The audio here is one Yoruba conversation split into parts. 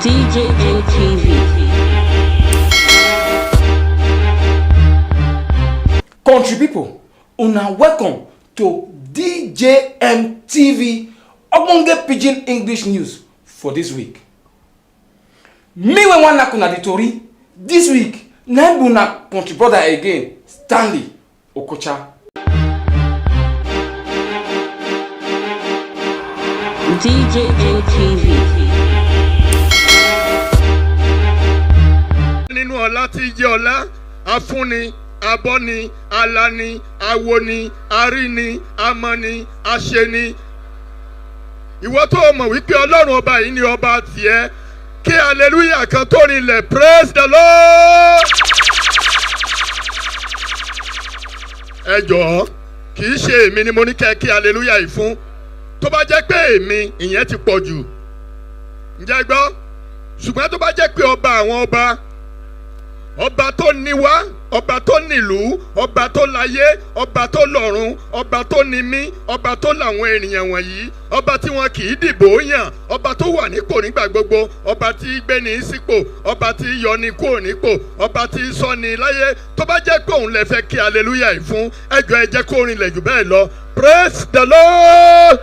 DJM TV. Country people, una welcome to DJM TV ogbonge pidgin English news for this week. Me wey wan knack una the tori this week na im be una country brother again, Stanley Okocha. DJM TV. Nínú ọlá tí í jẹ́ ọlá, afúnni, abọ́ni, alani, awoni, aríni, amọ̀ni, aṣeni. Ìwọ tó o mọ̀ wípé Ọlọ́run ọba yìí ni ọba tiẹ̀, kí hallelujah kan tó rinlẹ̀, praise the Lord. Ẹ jọ̀ọ́, kì í ṣe èmi ni mo ní kẹ́ kí hallelujah yìí fún. Tó bá jẹ́ pé èmi, ìyẹn ti pọ̀ jù. Ǹjẹ́ gbọ́? Ṣùgbọ́n tó bá jẹ́ pé ọba àwọn ọba, ọba tó ní wá, ọba tó nílùú, ọba tó láyé, ọba tó lọ́run, ọba tó ní mí, ọba tó làwọn ènìyàn wọ̀nyí, ọba tí wọn kì í dìbò yàn, ọba tó wà nípò nígbà gbogbo, ọba tí í gbéni sípò, ọba tí í yọni kúrò nípò, ọba tí í sọni láyé, tó bá jẹ́ pé òun lè fẹ́ kí hallelujah yìí fún, ẹ jọ̀ọ́, ẹ jẹ́ kó rinlẹ̀ jù bẹ́ẹ̀ lọ, praise the Lord.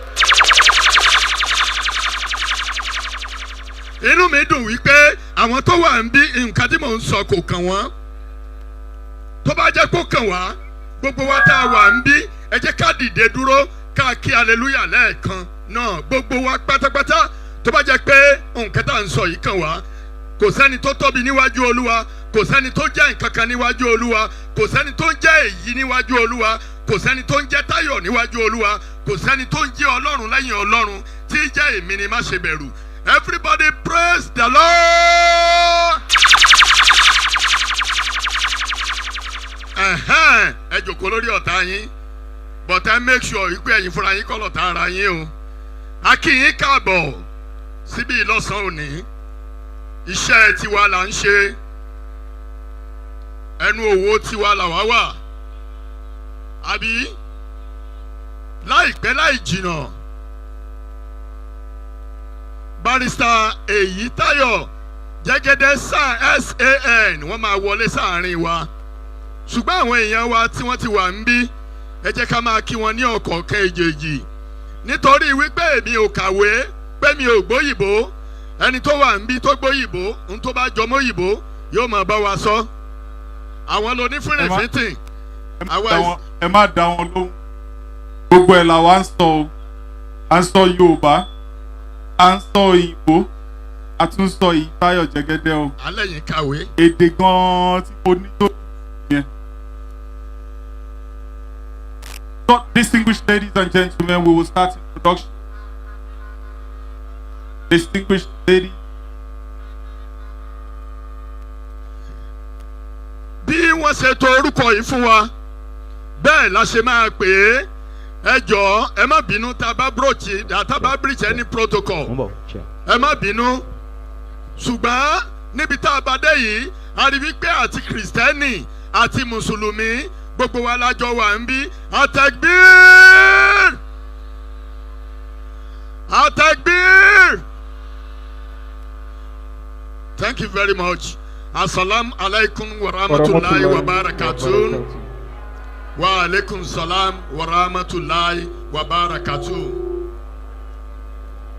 Inú mi dùn wípé àwọn tó wà ń bí, nǹkan tí mò ń sọ kò kàn wọ́n. Tó bá jẹ́ kó kàn wá, gbogbo wa tá a wà ń bí, ẹ jẹ́ ká dìde dúró, ká kí hallelujah lẹ́ẹ̀kan náà, gbogbo wa pátápátá, tó bá jẹ́ pé nǹkan tá à ń sọ yìí kàn wá. Kò sẹ́ni tó tóbi níwájú Olúwa, kò sẹ́ni tó jẹ́ nǹkan kan níwájú Olúwa, kò sẹ́ni tó ń jẹ́ èyí níwájú Olúwa, kò sẹ́ni tó ń jẹ́ Táyọ̀ níwájú Olúwa, kò sẹ́ni tó ń jẹ́ Ọlọ́run lẹ́yìn Ọlọ́run tí í jẹ́ èmi ni má ṣe bẹ̀rù. Everybody, praise the Lord. Ẹ̀hẹ́n, ẹ jòkó lórí ọ̀tá yín, but ẹ make sure wípé ẹ̀yin fúnra yín kọ́ lọ̀tá ara yín o. A kí yín káàbọ̀ síbí lọ́sàn-án òní. Iṣẹ́ tiwa là ń ṣe, ẹnu òwò tiwa làwa wà, àbí? Láìpẹ́ láì jìnnà, Barrister Èyítáyọ̀ Jẹ́gẹ́dẹ́ SAN, wọ́n máa wọlé sáàrin wa. Ṣùgbọ́n àwọn èèyàn wa tí wọ́n ti wà ń bí, ẹ jẹ́ ká máa kí wọn ní ọ̀kọ̀ọ̀kan èjèèjì, nítorí wípé èmi ò kàwé, pé mi ò gbóyìnbó. Ẹni tó wà ń bí tó gbóyìnbó, ń tó bá jọmọ́ òyìnbó yóò máa bá wa sọ. Àwọn ló ní fúnrẹ̀fíntìn. Ẹ má dá wọn lóhùn, gbogbo ẹ̀ làwa ń sọ o. À ń sọ Yorùbá, à ń sọ òyìnbó, a tún sọ Èyítáyọ̀ Jẹ́gẹ́dẹ́ o. Alẹ́ yìí kàwé. Èdè gan-an tí mo ní tó yẹn. So, distinguished ladies and gentlemen, we will start introduction. Distinguished ladies. Bí wọ́n ṣe to orúkọ yìí fún wa, bẹ́ẹ̀ la ṣe máa pè é. Ẹ jọ̀ọ́, ẹ má bínú tá a bá broach, tá a bá breach any protocol, ẹ má bínú. Ṣùgbọ́n níbi tá a bá dé yìí, a rí wípé àti Kìrìsìtẹ́nì àti Mùsùlùmí, gbogbo wa la jọ wà ń bí. Àtẹ̀gbìr, àtẹ̀gbìr. Thank you very much. Asalam alaikum wa rahmatulahi wa barakatun. Wa alaikum salam wa rahmatulahi wa barakatun.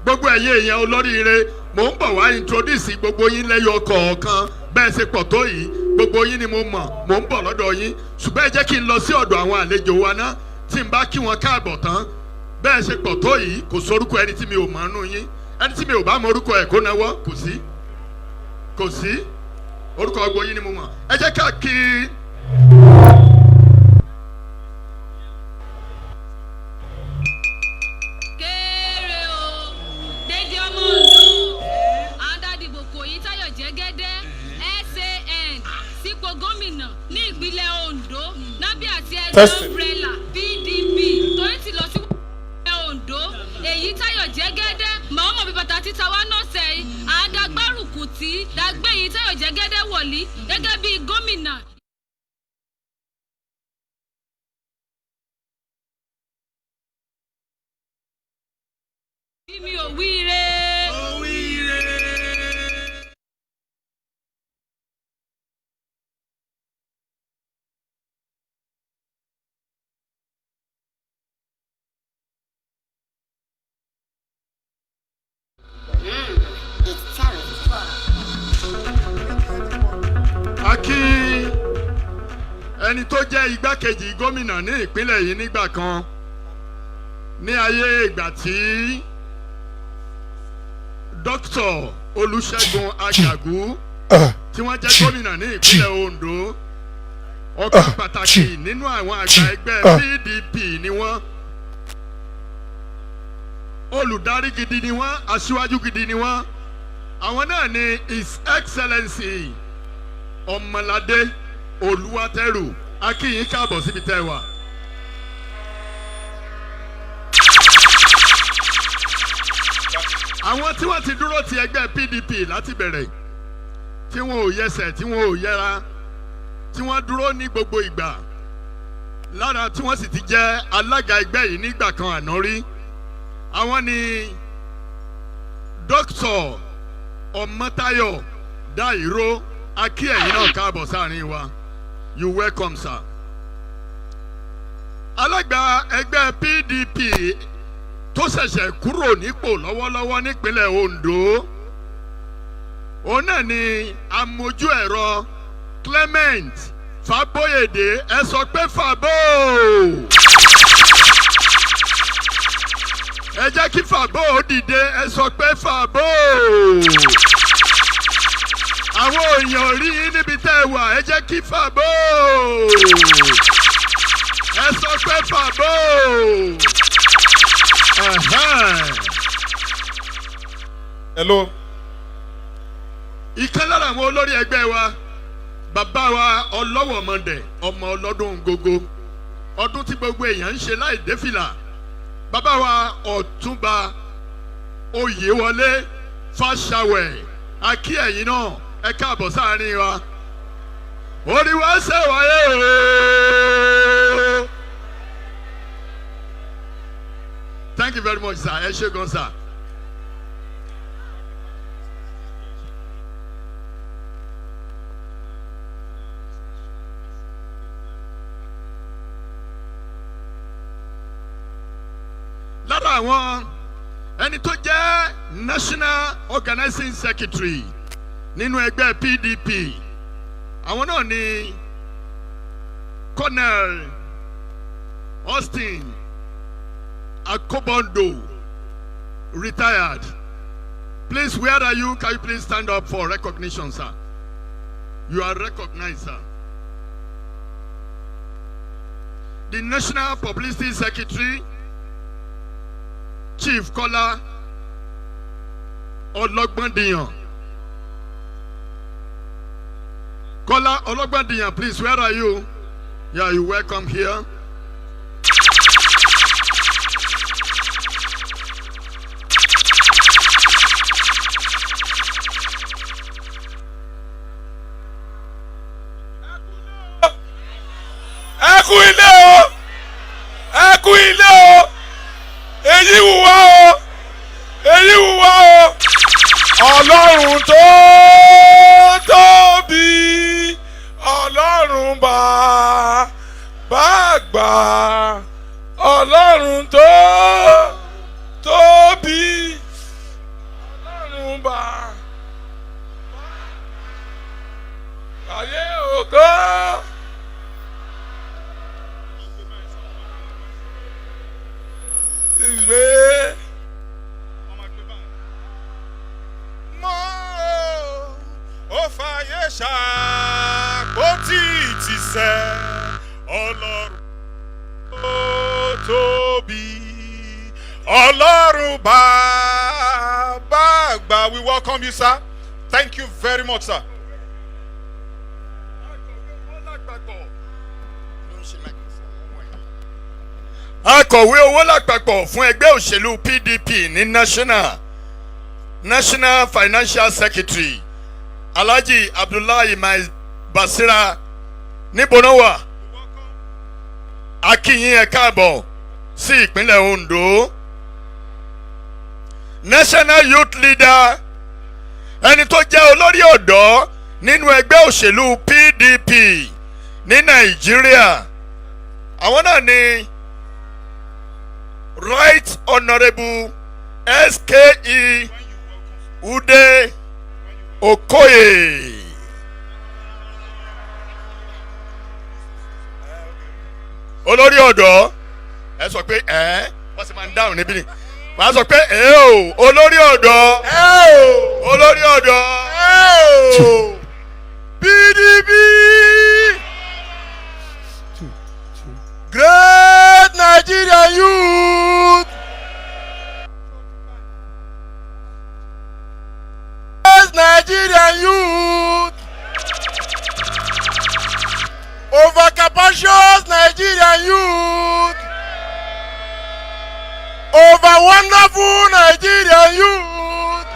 Gbogbo ẹ̀yin èèyàn olóríire, mò ń bọ̀ wá introduce gbogbo yín lẹ́yọ kọ̀ọ̀kan. Bẹ́ẹ̀ ṣe pọ̀ tó yìí, gbogbo yín ni mo mọ̀. Mò ń bọ̀ lọ́dọ̀ yín, ṣùgbọ́n ẹ jẹ́ kí n lọ sí ọ̀dọ̀ àwọn àlejò wa ná. Tí n bá kí wọn káàbọ̀ tán, bẹ́ẹ̀ ṣe pọ̀ tó yìí, kò sórúkọ ẹni tí mi ò mọ̀ nínú yín. Ẹni tí mi ò bá mọ orúkọ ẹ̀ kó náwó. Kò sí, kò sí. Orúkọ gbogbo yín ni mo mọ̀. Ẹ jẹ́ ká kí. Kéré o, Déjì ọmọ Ondo, àdàdìbò kò yí Táyọ̀ Jẹ́gẹ́dẹ́ SAN sípò gómìnà ní ìpínlẹ̀ Ondo nábì àti ẹgbẹ́ umbrella PDP torí ti lọ sí ìpínlẹ̀ Ondo. Èyí Táyọ̀ Jẹ́gẹ́dẹ́ màá bí bàtà títa wá náà sẹ́yìn àdàgbárùkù tí dàgbé yìí Táyọ̀ Jẹ́gẹ́dẹ́ wọ̀lí gẹ́gẹ́ bí gómìnà. Bí mi ò wíire. Ẹni tó jẹ́ igbákejì gómìnà ní ìpínlẹ̀ yìí nígbà kan ní ayé ìgbà tí Dókítà Olúṣẹ́gun Àjàgú tí wọ́n jẹ́ gómìnà ní ìpínlẹ̀ Ondo, ọ̀kan pàtàkì nínú àwọn àgbà ẹgbẹ́ PDP ni wọ́n. Olùdarí gidi ni wọ́n, aṣíwájú gidi ni wọ́n. Àwọn náà ni His Excellency Ọmọládé Olúwatẹ́rù. A kí yín káàbọ̀ síbi tẹ́ ẹ wà. Àwọn tí wọ́n ti dúró ti ẹgbẹ́ PDP láti bẹ̀rẹ̀, tí wọn ò yẹsẹ̀, tí wọn ò yẹra, tí wọ́n dúró ní gbogbo ìgbà, lára tí wọ́n sì ti jẹ́ alága ẹgbẹ́ yìí nígbà kan àná rí, àwọn ni Dókítà Ọmọ́táyọ̀ Dáìró. A kí ẹ̀yin náà káàbọ̀ sáàrin wa. You welcome, sir. Alága ẹgbẹ́ PDP tó ṣẹ̀ṣẹ̀ kúrò nípò lọ́wọ́lọ́wọ́ nípínlẹ̀ Ondo, òun náà ni amójú ẹ̀rọ Clement Fábóyèdé. Ẹ sọ pé Fàbó. Ẹ jẹ́ kí Fàbó dìde. Ẹ sọ pé Fàbó. Àwọn èèyàn rí yín níbi tẹ́ ẹ wà. Ẹ jẹ́ kí Fàbó. Ẹ sọ pé Fàbó. Ẹ̀hẹ́n. Hello. Ìkan lára àwọn olórí ẹgbẹ́ wa, bàbá wa ọlọ́wọ̀mọdẹ̀, ọmọ ọlọ́dún gógó, ọdún tí gbogbo èèyàn ń ṣe láì dé fìlà, bàbá wa Ọ̀túnba Oyèwọlé Fáṣàwẹ̀, a kí ẹ̀yin náà, ẹ káàbọ̀ sáàrin wa. Orí wa ṣẹ̀wáyé ooo. Thank you very much, sir. Ẹ ṣé gan, sir. Lára àwọn ẹni tó jẹ́ national organizing secretary nínú ẹgbẹ́ PDP, àwọn náà ni Colonel Austin Akobondo, retired. Please, where are you? Can you please stand up for recognition, sir? You are recognized, sir. The National Publicity Secretary, Chief Kola Ologbondiyan. Kola Ologbondiyan, please, where are you? Yeah, you welcome here. Ẹ kú ilé o, ẹ kú ilé o. Èyí wù wá o, èyí wù wá o. Ọlọ́run tó tóbi, Ọlọ́run bá bá gbà, Ọlọ́run tó tóbi, Ọlọ́run bá ayé ògo. Ìgbé. Mọ́ ó fàyè ṣàpótí ìtìsẹ̀, Ọlọ́run ó tóbi, Ọlọ́run bàbá àgbà. We welcome you, sir. Thank you very much, sir. Akọ̀wé owó lápapọ̀ fún ẹgbẹ́ òṣèlú PDP ní national financial secretary, Alhaji Abdullahi Mai Basira, níbo náà wà? A kí yín, ẹ káàbọ̀ sí ìpínlẹ̀ Ondo. National youth leader, ẹni tó jẹ́ olórí ọ̀dọ́ nínú ẹgbẹ́ òṣèlú PDP ní Nàìjíríà, àwọn náà ni Right Honourable SKE Ude Okoye. Olórí ọ̀dọ́, ẹ sọ pé ẹ wọ́n sì máa ń dáhùn níbí ni. Màá sọ pé ẹ o, olórí ọ̀dọ́, ẹ o, olórí ọ̀dọ́, ẹ o, PDP! Great Nigerian youth! Great Nigerian youth! Overcapacious Nigerian youth! Over wonderful Nigerian youth!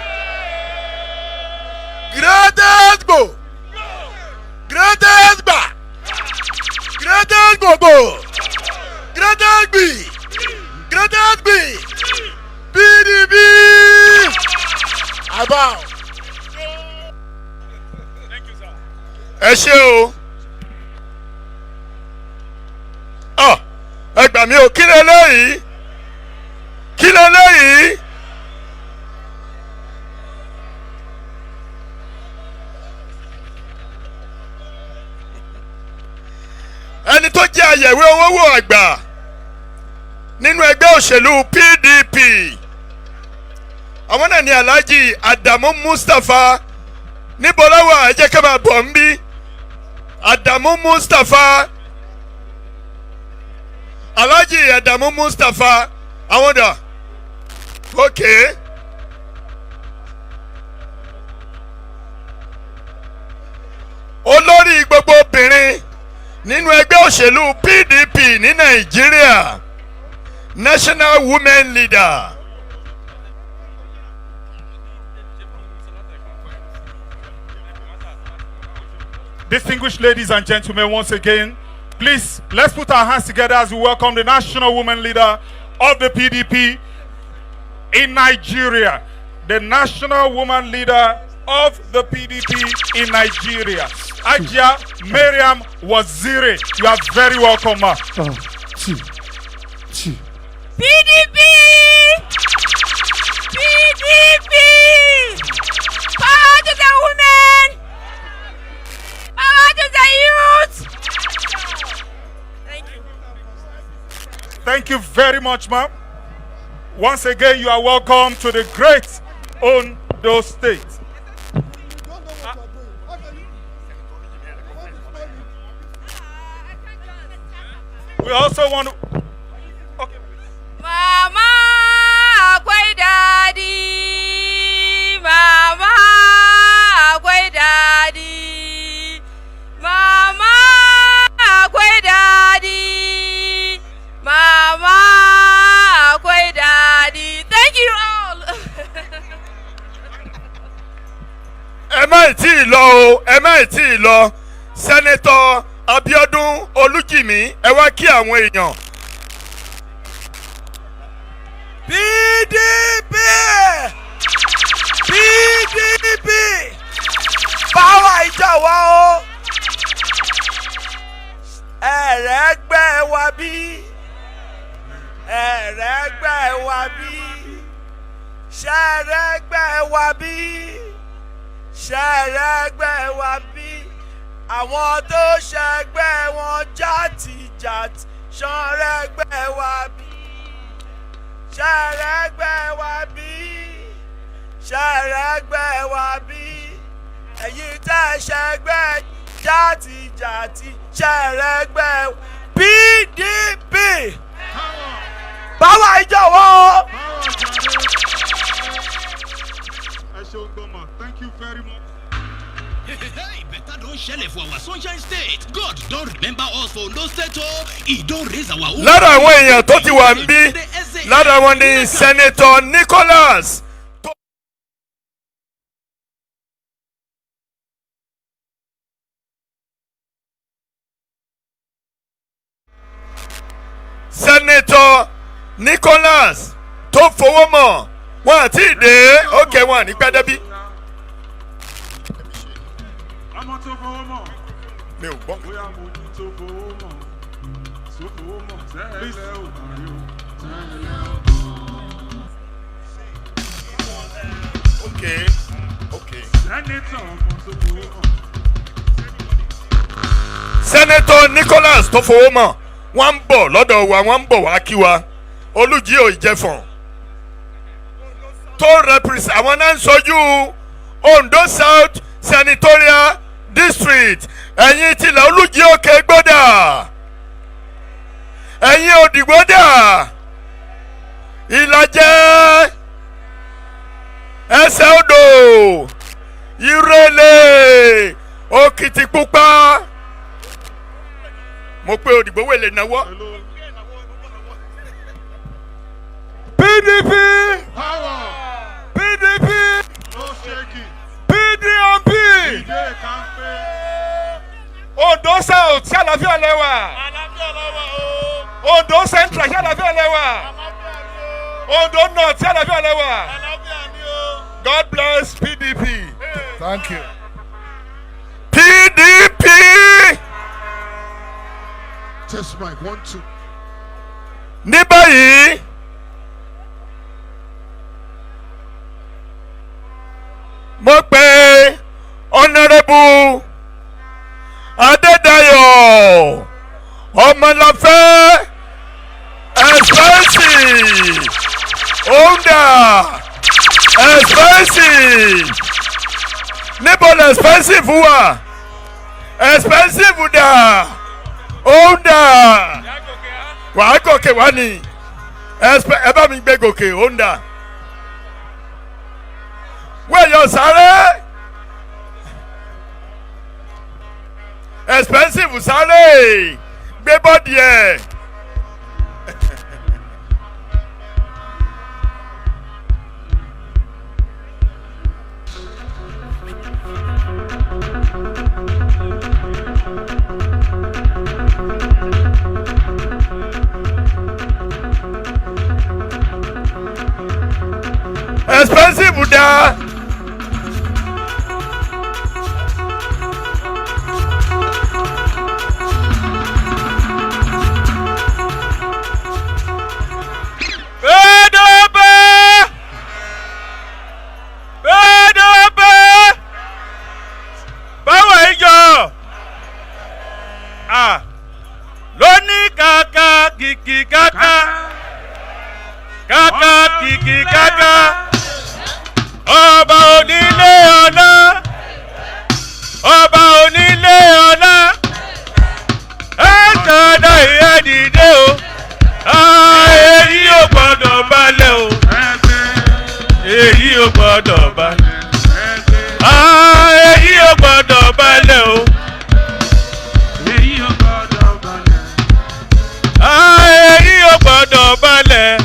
Greatest go! Greatest gba! Greatest gbogbo! Greatest gbi! Greatest gbi! PDP! About. Ẹ ṣé o. Ọ ẹ gbà mí o, kí leléyìí? Kí leléyìí? Ẹni tó jẹ́ àyẹ̀wé owó wò àgbà nínú ẹgbẹ́ òṣèlú PDP, àwọn náà ní Alhaji Adamu Mustapha. Níbo lọ́wọ́? Ẹ jẹ́ ká máa bọ̀ ń bí. Adamu Mustapha, Alhaji Adamu Mustapha, àwọn dà? Ok. Olórí gbogbo obìnrin nínú ẹgbẹ́ òṣèlú PDP ní Nàìjíríà, National Women Leader. Distinguished ladies and gentlemen, once again, please let's put our hands together as we welcome the national woman leader of the PDP in Nigeria. The national woman leader of the PDP in Nigeria, Ajia Mariam Waziri. You are very welcome, ma. Two, two. PDP! PDP! Power to the women! Power to the youth! Thank you. Thank you very much, ma'am. Once again, you are welcome to the great Ondo State. We also want to. Okay. Mama akwai dadi, mama akwai dadi, mama akwai dadi, mama akwai dadi. Thank you all. Ẹ má ì tí ì lọ o, ẹ má ì tí ì lọ. Senator Abiodun Olújìmí, ẹ wá kí àwọn èèyàn. PDP! PDP! Power ìjà wa o! Ẹ̀rẹ́gbẹ́ wa bí! Ẹ̀rẹ́gbẹ́ wa bí! Ṣẹ̀rẹ́gbẹ́ wa bí! Ṣẹ̀rẹ́gbẹ́ wa bí! Àwọn tó ṣẹgbẹ́ wọn játijàti, ṣọ̀rẹ́gbẹ́ wa bí! Ṣẹ̀rẹ́gbẹ́ wa bí! Ṣẹ̀rẹ́gbẹ́ wa bí! Ẹ̀yin tẹ́ ṣẹgbẹ́ játijàti, ṣẹ̀rẹ́gbẹ́. PDP, báwa ìjọwọ́. Ẹ ṣeun gan ma, thank you very much. Hey, better don shele for our Sunshine State. God don remember us for Ondo State o. He don raise our own. Lára àwọn èèyàn tó ti wà ń bí, lára wọn ni Senator Nicholas. Senator Nicholas tó fowó mọ̀, wọn àti ìdè ókè, wọn ní pẹ́ débí. Ọmọ tó fowó mọ̀. Mi ò gbọ́. Bóyá mo ní tó fowó mọ̀, tó fowó mọ̀ tẹ́lẹ̀ ò mọ̀ rí o, tẹ́lẹ̀ ò mọ̀. Ok. Senator ọmọ tó fowó mọ̀. Senator Nicholas tó fowó mọ̀. Wọ́n ń bọ̀ lọ́dọ̀ wa, wọ́n ń bọ̀ wá kí wa. Olùjí ò Ìjẹ̀fọ̀n tó represent àwọn náà ń sojú Ondo South Senatorial District. Ẹ̀yin tilẹ̀ Olùjí Òkè gbọ́dà, ẹ̀yin Òdìgbọ́dà, Ìlàjẹ, Ẹsẹ̀ Odò, Ìrẹ̀lẹ̀, Òkìtìpupa. Mo pé Òdìgbò wèlé náwó. PDP! PDP! PDP! Ondo South, ṣé àlàáfíà lẹ wà? Ondo Central, ṣé àlàáfíà lẹ wà? Ondo North, ṣé àlàáfíà lẹ wà? God bless PDP. Thank you. PDP. Test mic, one, two. Ní báyìí, mo pe Honourable Adédayọ̀ Ọmọláfẹ́ Expensive Honda. Expensive, níbo lẹ expensive wà? Expensive dà? Honda, wàá gòkè wá ní ẹ bá mi gbé gòkè. Honda wẹ́yọ̀ sáré, expensive, sáré gbé body ẹ̀. Expensive da. PDP! PDP! Báwo ìjọ? Ah, lóní kàkà kìkì kàkà kàkà kìkì kàkà, ọba onílé ọlá, ọba onílé ọlá, ẹ ṣọdọ ìyẹn dìde o. Ah, èyí ò gbọdọ̀ balẹ̀ o, èyí ò gbọdọ̀ balẹ̀. Ah, èyí ò gbọdọ̀ balẹ̀ o. Ah, èyí ò gbọdọ̀ balẹ̀.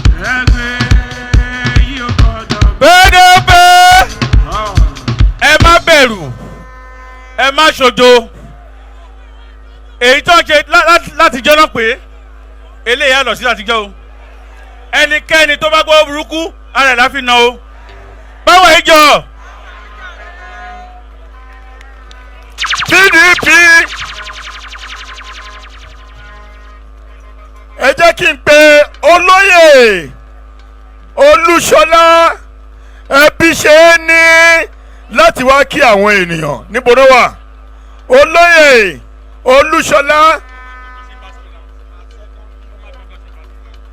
PDP, ẹ má bẹ̀rù, ẹ má ṣojo. Èyí tó ń ṣe látijọ́ náà pé eléyìí á lọ sí látijọ́ o. Ẹnikẹ́ni tó bá gbọ́ burúkú ara ẹ̀ láfi nà o. Báwo ìjọ. PDP, ẹ jẹ́ kí n pe olóyè Olúṣọlá ẹbí ṣe é ní láti wá kí àwọn ènìyàn. Níbo ló wà, olóyè Olúṣọlá?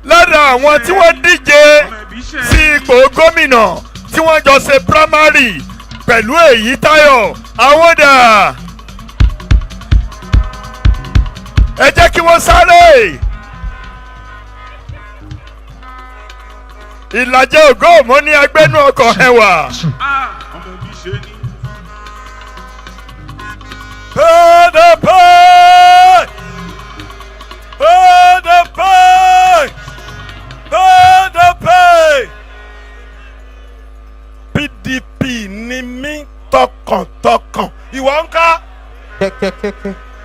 Lára àwọn tí wọ́n díje sí ipò gómìnà tí wọ́n jọ ṣe primary pẹ̀lú Èyítáyọ̀ Àwọ̀dà, ẹ jẹ́ kí wọ́n sáré. Ìlàjẹ ògo òmò ní agbẹ́nu ọkọ̀ ẹwà. PDP! PDP! PDP! PDP ni mí tọkàntọkàn. Ìwọ ń ká.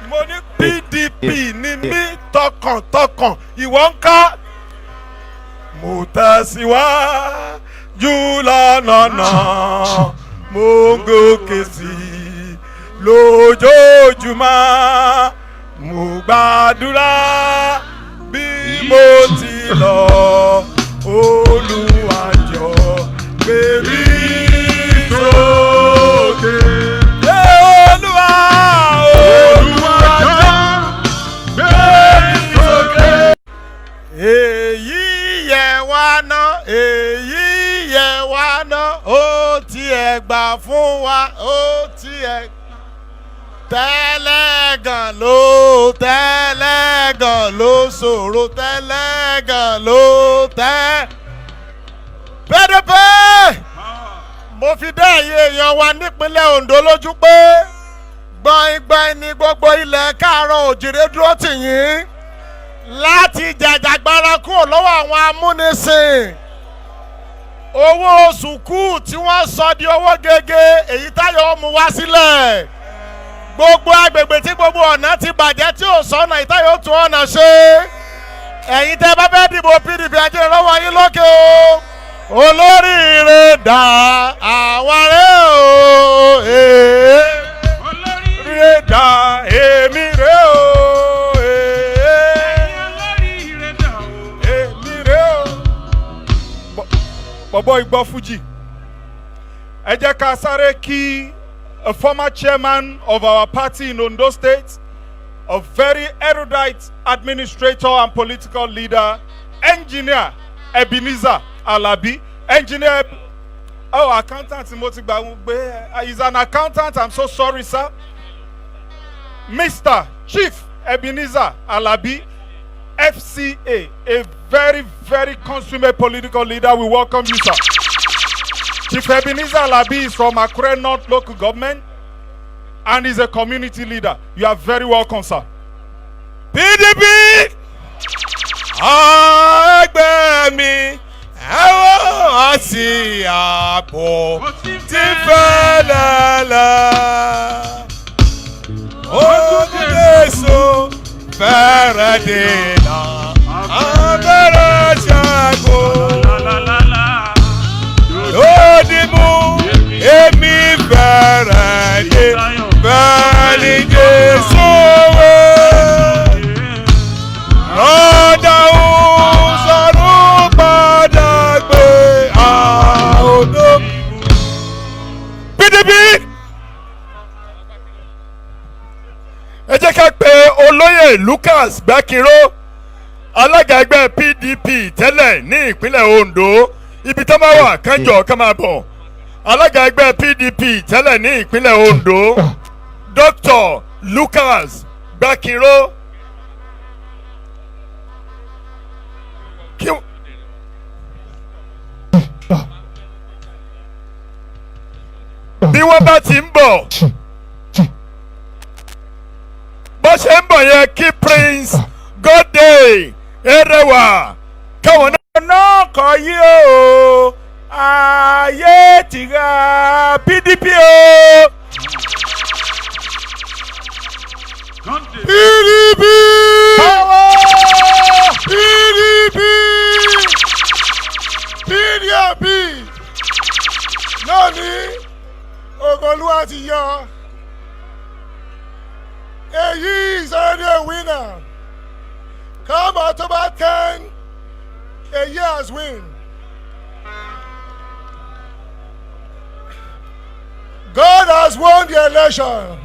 Mo ní PDP ni mí tọkàntọkàn. Ìwọ ń ká. Mo tẹ̀síwájú lọ́nà náà, mo ń gòkè sí i lójoojúmọ́, mo gbàdúrà bí mo ti lọ, Olúwa jọ̀ọ́ gbé mi sókè. Ṣé Olúwa, Olúwa jọ̀ọ́ gbé mi sókè. Èyí yẹ wá ná, ó tiẹ̀ gbà fún wa, ó tiẹ̀ tẹ́lẹ̀gàn ló, tẹ́lẹ̀gàn ló ṣòro, tẹ́lẹ̀gàn ló tẹ́. PDP, mo fi dá ẹ̀yin èèyàn wa nípínlẹ̀ Ondo lójú pé gbọ̀ngbọ̀n ní gbogbo ilẹ̀ káàárọ̀ òjìrè dúró tì yín láti jàjàgbara kúrò lọ́wọ́ àwọn amúnisìn. Owó sùkúù tí wọ́n sọ di owó gègé, èyí táyọ̀ mú wá sílẹ̀. Gbogbo agbègbè tí gbogbo ọ̀nà ti bàjẹ́ tí ò sọ́nà, ìtayọ̀ tún ọ̀nà ṣe. Ẹ̀yin tẹ́ bá fẹ́ dìbò PDP, ajé lọ́wọ́ yín lókè o. Olóríire dà, àwa rẹ̀ o. Olóríire dà, èmi rẹ̀ o. Èmi rẹ̀ o. Bọ̀bọ̀ Igbó Fuji. Ẹ jẹ́ ká sáré kí a former chairman of our party in Ondo State, a very erudite administrator and political leader, Engineer Ebenezer Alabi. Engineer, oh, accountant mo ti gbà gbé, he's an accountant, I'm so sorry, sir. Mr. Chief Ebenezer Alabi, FCA, a very, very consummate political leader. We welcome you, sir. Chief Ebenezer Alabi is from Akure North Local Government and is a community leader. You are very welcome, sir. PDP, ẹgbẹ́ mi, ẹ̀wọ̀n àti ààbò ti fẹ́ lẹ́lẹ́. Ogun fẹ́rẹ̀ dènà abẹ́rẹ́ ṣẹ́gun. Lódì mú, èmi fẹ́rẹ̀ dé bẹ́ẹ̀ ni Jésù wé. Rọ́dà ń sọ̀rọ̀ padà gbé àwòdó. PDP. Ẹ jẹ́ ká pe Olóyè Lucas Gbákinró, alága ẹgbẹ́ PDP tẹ́lẹ̀ ní ìpínlẹ̀ Ondo. Ibi tó máa wà, kánjọ ká máa bọ̀. Alága ẹgbẹ́ PDP tẹ́lẹ̀ ní ìpínlẹ̀ Ondo, Dr. Lucas Gbákinró. Bí wọ́n bá ti ń bọ̀, bó ṣe ń bọ̀ yẹn, kí Prince Godday Erewa káwọn náà. Náà kọ yí o, ayé ti ra PDP o. PDP! PDP! PDP! Lónìí, Ògòlúwa ti yọ. Èyí is already a winner. Come October 10, Èyí has win. God has won the election.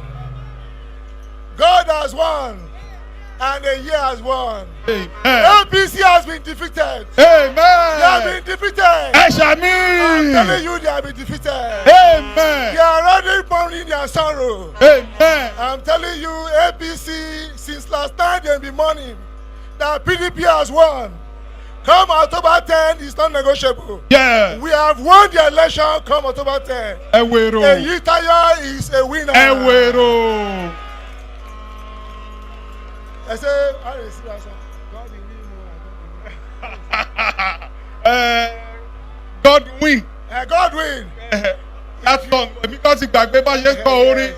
God has won. And Èyí has won. Amen. APC has been defeated. Amen. They have been defeated. Ẹ ṣàmì. I'm telling you, they have been defeated. Amen. They are already mourning their sorrow. Amen. I'm telling you, APC, since last night, they've been mourning that PDP has won. Come October 10, it's not negotiable. Yeah. We have won the election come October 10. Ẹ wèrò. Eyitayo is a winner. Ẹ wèrò. I say, I dey see that song. God will win. God win. God win. That song, èmi kan ti gbàgbé bá ṣe ń kọ orin.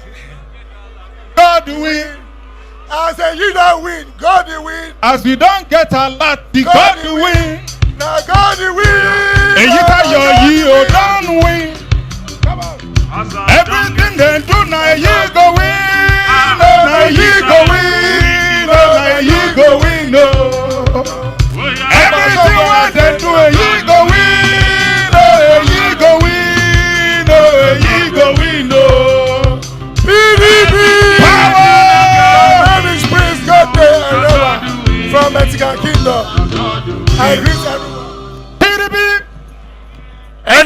God win. As a you don win, God will win. As we don get alert, the God win. Na God will win. Èyí Táyọ̀ yìí ò don win. Everything dem do na Èyí go win. Oh, na Èyí go win. Oh, na Èyí go win. Oh. Everything wey dem do, Èyí go win. Oh, Èyí go win. Oh, Èyí go win. Oh. PDP. Power. My name is Prince Godday Erewa from Mexican Kingdom. I greet everyone. PDP.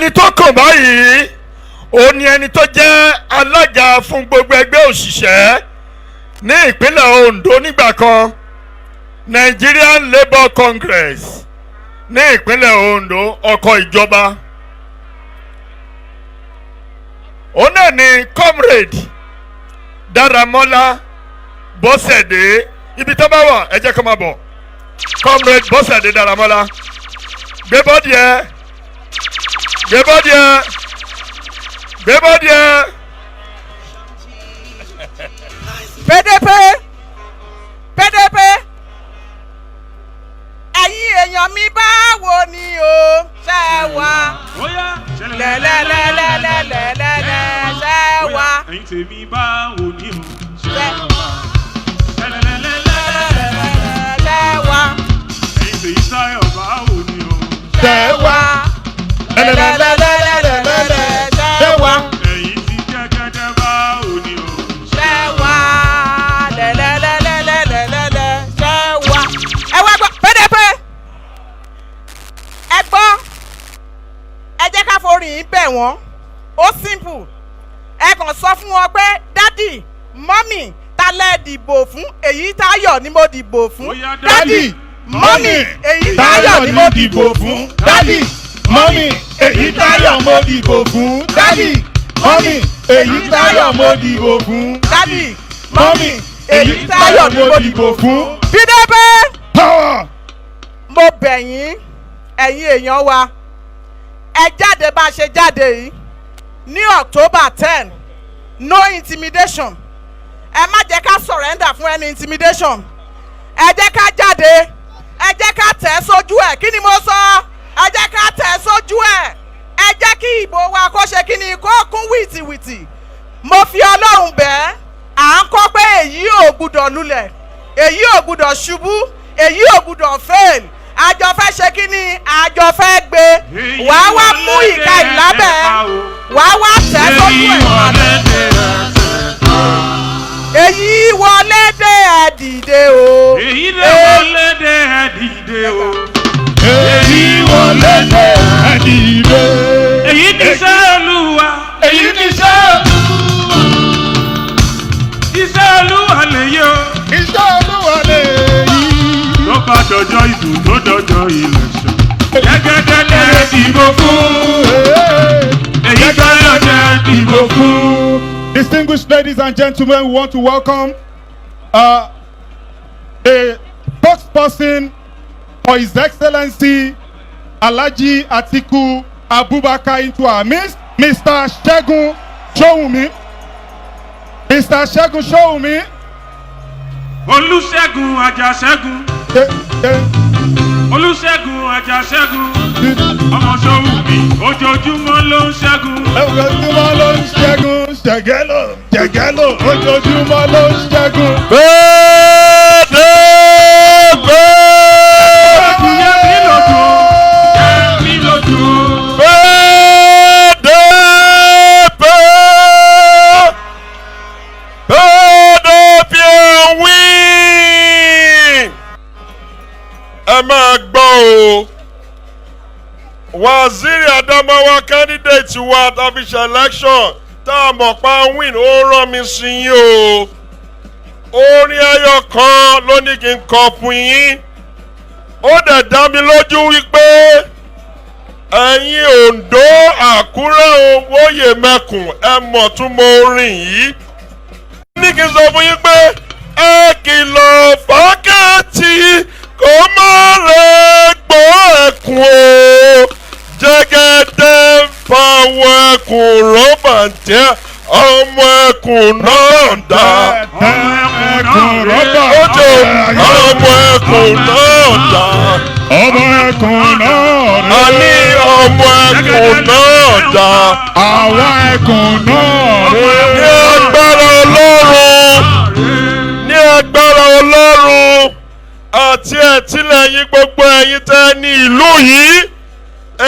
Ẹni tó kàn báyìí, ó ní ẹni tó jẹ́ alága fún gbogbo ẹgbẹ́ òṣìṣẹ́ ní ìpínlẹ̀ Ondo nígbà kan, Nigerian Labour Congress ní ìpínlẹ̀ Ondo, ọkọ̀ ìjọba. Òun náà ni Comrade Dáramọ́lá Bọ́sẹ̀dé. Ibi tó bá wà, ẹ jẹ́ kó máa bọ̀. Comrade Bọ́sẹ̀dé Dáramọ́lá, gbé body ẹ, gbé body ẹ, gbé body ẹ. PDP, PDP, ẹ̀yin èèyàn mi, báwo ni o ṣe wà? Lẹ́lẹ́lẹ́lẹ́lẹ́lẹ́lẹ́, ṣe wà? Ẹ̀yin tèmi, báwo ni o ṣe wà? Ṣe wà? Ẹ̀yin tèmi táyọ̀, báwo ni o ṣe wà? Lẹ́lẹ́lẹ́lẹ́lẹ́lẹ́, ṣe wà? Ẹ̀yin tí jẹ́gẹ́dẹ́, báwo ni o ṣe wà? Lẹ́lẹ́lẹ́lẹ́lẹ́lẹ́, ṣe wà? Ẹ wá gbọ́, PDP, ẹ gbọ́, ẹ jẹ́ ká forin yìí bẹ̀ wọ́n. Ó simple, ẹ kàn sọ fún wọn pé, "Daddy, mummy, ta lẹ dìbò fún? Èyí Táyọ̀ ni mo dìbò fún. Daddy, mummy, Èyí Táyọ̀ ni mo dìbò fún. Daddy, mummy, Èyí Táyọ̀ mo dìbò fún. Daddy, mummy, Èyí Táyọ̀ mo dìbò fún. Daddy, mummy, Èyí Táyọ̀ mo dìbò fún." PDP, mo bẹ̀ yín, ẹ̀yin èèyàn wa, ẹ jáde bá a ṣe jáde yìí ní October 10. No intimidation. Ẹ má jẹ́ ká surrender fún any intimidation. Ẹ jẹ́ ká jáde, ẹ jẹ́ ká tẹ̀ ẹ́ sójú ẹ̀. Kí ni mo sọ? Ẹ jẹ́ ká tẹ̀ ẹ́ sójú ẹ̀. Ẹ jẹ́ kí ìbò wa kó ṣe kí ni, kó kún wìtìwìtì. Mo fi Ọlọ́run bẹ́ẹ̀, à ń kọ́ pé èyí ò gbúdọ̀ lulẹ̀, èyí ò gbúdọ̀ ṣubú, èyí ò gbúdọ̀ fail. Àjọ fẹ́ ṣe kí ni, àjọ fẹ́ gbé. Wàá wá mú ìka ìlábẹ́, wàá wá tẹ̀ sójú ẹ̀. Èyí wọlé dé, ẹ dìde o. Èyí lè wọlé dé, ẹ dìde o. Èyí wọlé dé, ẹ dìde. Èyí ní iṣẹ́ Olúwa. Èyí ní iṣẹ́ Olúwa. Iṣẹ́ Olúwa lè yọ. Iṣẹ́ Olúwa lè yí. Tó bá dọjọ́ ìbò, tó dọjọ́ election. Jẹ́gẹ́dẹ́ lè dìbò fún. Èyí Táyọ̀ lè dìbò fún. Distinguished ladies and gentlemen, we want to welcome the spokesperson for His Excellency Alhaji Atiku Abubakar into our midst, Mr. Segun Showunmi. Mr. Segun Showunmi. Olùṣègùn Àjàṣẹ́gun. Olùṣègùn Àjàṣẹ́gun. Ọmọ Ṣòwúmi, ojoojúmọ́ ló ń ṣẹ́gun. Ojoojúmọ́ ló ń ṣẹ́gun, ṣẹ̀gẹ́lò, ṣẹ̀gẹ́lò, ojoojúmọ́ ló ń ṣẹ́gun. PDP. Yẹ mí lójú, yẹ mí lójú. PDP. PDP win. Ẹ máa gbọ́ o. Waziri Adamawa, candidate wa tá a fi ṣe election, tá a mọ̀ pa win, ó rán mi sí yín o. Orin ẹyọ kan ló ní kí n kọ fún yín. Ó dẹ̀ dá mi lójú wípé ẹ̀yin Oǹdó, Àkúrẹ́, Òwòye Mẹ́kùn, ẹ mọ̀ tún mọ orin yìí. Ní kí n sọ fún yín pé ẹ kìlọ̀ fákàtì kó má lè gbọ́ ẹkùn o. Jẹ́gẹ́dẹ́ ń fáwọn ẹkùn rọ́bà jẹ́, ọmọ ẹkùn náà dá. Ẹkùn rọ́bà. Ó jẹ́ ọmọ ẹkùn náà dá. Ọmọ ẹkùn náà rè. A ní ọmọ ẹkùn náà dá. Àwọn ẹkùn náà rè. Ní agbára Ọlọ́run, ní agbára Ọlọ́run àti ẹ̀tìlẹ́yìn gbogbo ẹ̀yin tẹ́ ní ìlú yìí,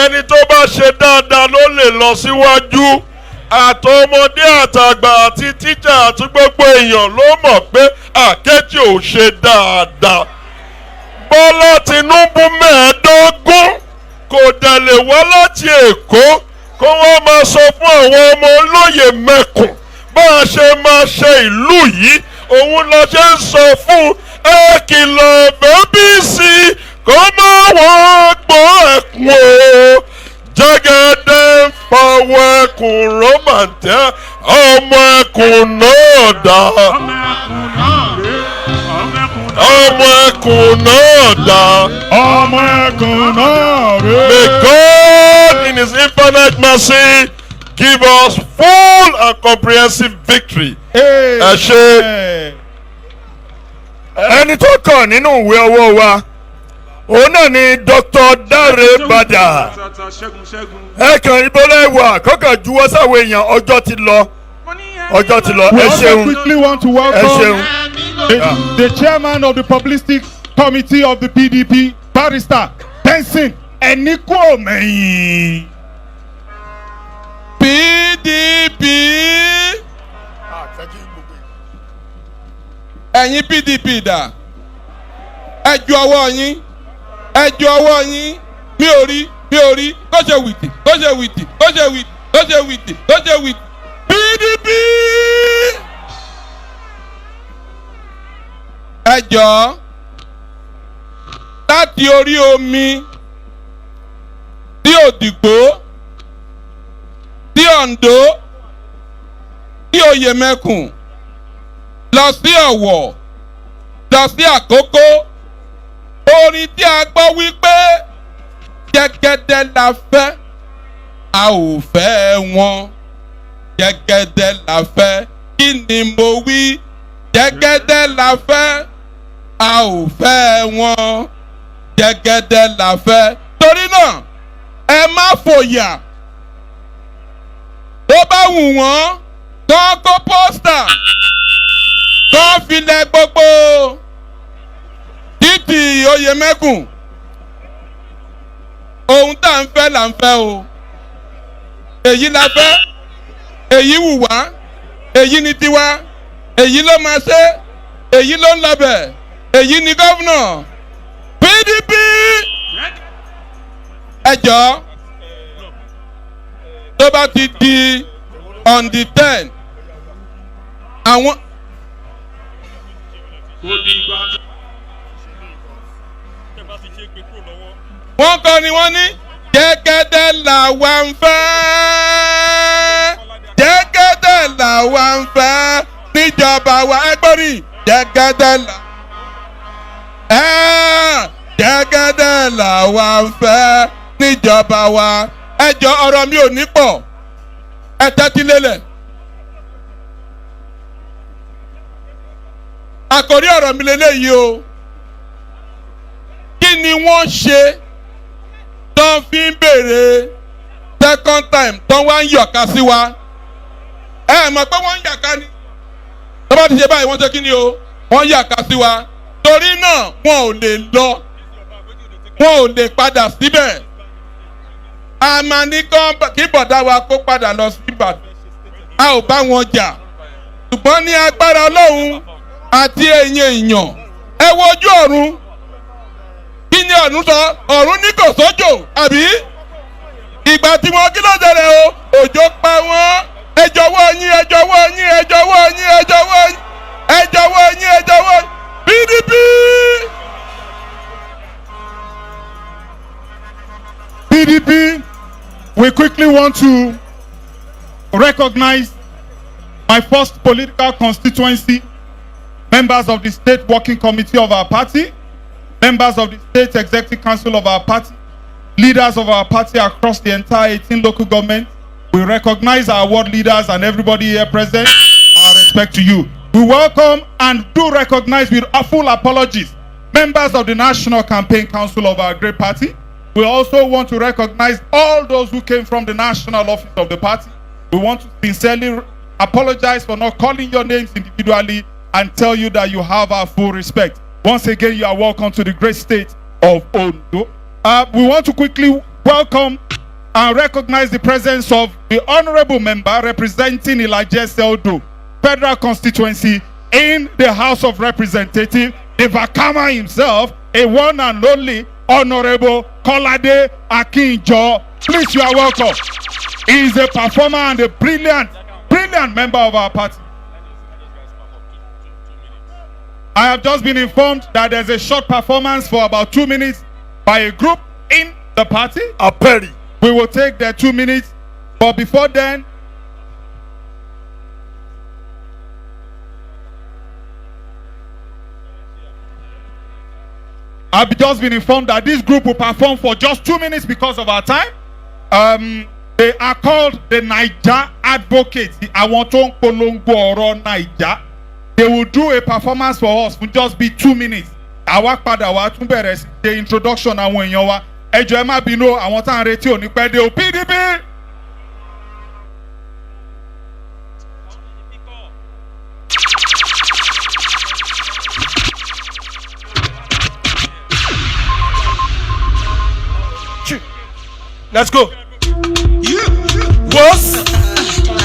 ẹni tó bá ṣe dáadáa ló lè lọ síwájú. Àtọmọdé àtàgbà àti tíjà àti gbogbo èèyàn ló mọ̀ pé Àkẹ́tì ò ṣe dáadáa. Bọ́lá Tinubu 15 kò dẹ̀ lè wá láti Èkó. Kó wọ́n máa sọ fún àwọn ọmọ olóyè mẹ́kùn bá a ṣe máa ṣe ìlú yìí. Òun la ṣe ń sọ fún ẹ, kìlọ̀ bẹ́bí sí kó má wọ́n gbọ́ ẹ̀kún o. Jẹ́gẹ́dẹ́ ń fọwọ́ ẹkùn rọ́màǹtẹ́, ọmọ ẹkùn náà dà, ọmọ ẹkùn náà dà. Ọmọ ẹkùn náà rè. May God in his infinite mercy give us full and comprehensive victory. Ẹ ṣe. Ẹni tó kàn nínú ìwé ọwọ́ wa, òun náà ni Dr. Dare Bada. Ẹ kàn ìbọlẹ̀ wà kọ́kàn juwọ́ sáwọn èèyàn. Ọjọ́ ti lọ, ọjọ́ ti lọ. We Ẹ also ṣeun. quickly want to Ẹ welcome ṣeun. the chairman of the publicity committee of the PDP, Barrister Benson Enikuomeyin. PDP, ẹ̀yin PDP dà? Ẹ ju ọwọ́ yín, ẹ ju ọwọ́ yín. Mi ò rí, mi ò rí. Kó ṣe wìtì, kó ṣe wìtì, kó ṣe wìtì, kó ṣe wìtì, kó ṣe wìtì. PDP, ẹ jọ̀ọ́, láti orí omi tí Òdìgbò, tí Oǹdó, tí Oyèmẹkùn, lọ sí Ọ̀wọ̀, lọ sí Àkókó, orin tí a gbọ́ wípé jẹ́gẹ́dẹ́ la fẹ́, a ò fẹ́ wọn. Jẹ́gẹ́dẹ́ la fẹ́. Kí ni mo wí? Jẹ́gẹ́dẹ́ la fẹ́, a ò fẹ́ wọn. Jẹ́gẹ́dẹ́ la fẹ́. Torí náà, ẹ má fòyà. Tó bá wù wọ́n, kán kó poster, kán filẹ̀ gbogbo títì Oyèmẹ́kùn. Ohun tá à ń fẹ́ là ń fẹ́ o. Èyí la fẹ́, èyí wù wá, èyí ni tiwa, èyí ló máa ṣe, èyí ló ń lọbẹ̀, èyí ni gómìnà PDP. Ẹ jọ̀ọ́, tó bá ti di on the 10, àwọn. Wọ́n kọ́ ni wọ́n ní jẹ́gẹ́dẹ́ làwa ń fẹ́, jẹ́gẹ́dẹ́ làwa ń fẹ́ níjọba wa. Ẹgbọ́n rí jẹ́gẹ́dẹ́ là ẹ́, jẹ́gẹ́dẹ́ làwa ń fẹ́ níjọba wa. Ẹ jọ, ọ̀rọ̀ mi ò ní pọ̀, ẹ tẹ́tí lélẹ̀. Àkòrí ọ̀rọ̀ mi lélẹ́yìí o. Kí ni wọ́n ṣe tán fi ń béèrè second time, tán wá ń yọ̀ka sí wa? Ẹ mọ̀ pé wọ́n ń yàká ni. Tó bá ti ṣe báyìí, wọ́n ṣe kí ni o? Wọ́n yàká sí wa. Torí náà, wọn ò lè lọ, wọn ò lè padà síbẹ̀. A máa ní kí bọ̀dá wa kó padà lọ sí Ìbàdàn. A ò bá wọn jà, ṣùgbọ́n ní agbára Ọlọ́run àti ẹ̀yìn èèyàn, ẹ wo ojú ọ̀run. Kí ni ọ̀run sọ? Ọ̀run ní kò sójò, àbí? Ìgbà tí wọn kí ló ṣẹlẹ̀ o? Òjò pa wọ́n. Ẹ jọ̀wọ́ yín, ẹ jọ̀wọ́ yín, ẹ jọ̀wọ́ yín, ẹ jọ̀wọ́ yín, ẹ jọ̀wọ́ yín, ẹ jọ̀wọ́ yín. PDP. PDP, we quickly want to recognize my first political constituency, members of the State Working Committee of our party, members of the State Executive Council of our party, leaders of our party across the entire 18 local governments. We recognize our ward leaders and everybody here present. Our respect to you. We welcome and do recognize with full apologies members of the National Campaign Council of our great party. We also want to recognize all those who came from the national office of the party. We want to sincerely apologize for not calling your names individually and tell you that you have our full respect. Once again, you are welcome to the great state of Ondo. We want to quickly welcome and recognize the presence of the honorable member representing Ilaje Seldo Federal Constituency in the House of Representatives, the Vakama himself, a one and only Honorable Kolade Akinjo. Please, you are welcome. He is a performer and a brilliant, brilliant member of our party. I have just been informed that there's a short performance for about 2 minutes by a group in the party. Aperi. We will take their 2 minutes, but before then, I've just been informed that this group will perform for just 2 minutes because of our time. They are called the Naija Advocates. Àwọn tó ń polongo ọ̀rọ̀ Naija. They will do a performance for us for just be 2 minutes. Àwa padà wá tún bẹ̀rẹ̀ sí ṣe introduction àwọn èèyàn wa. Ẹ jọ̀ọ́, ẹ má bínú o, àwọn tá à ń retí ò ní pẹ́ dé o. PDP. Let's go. Wos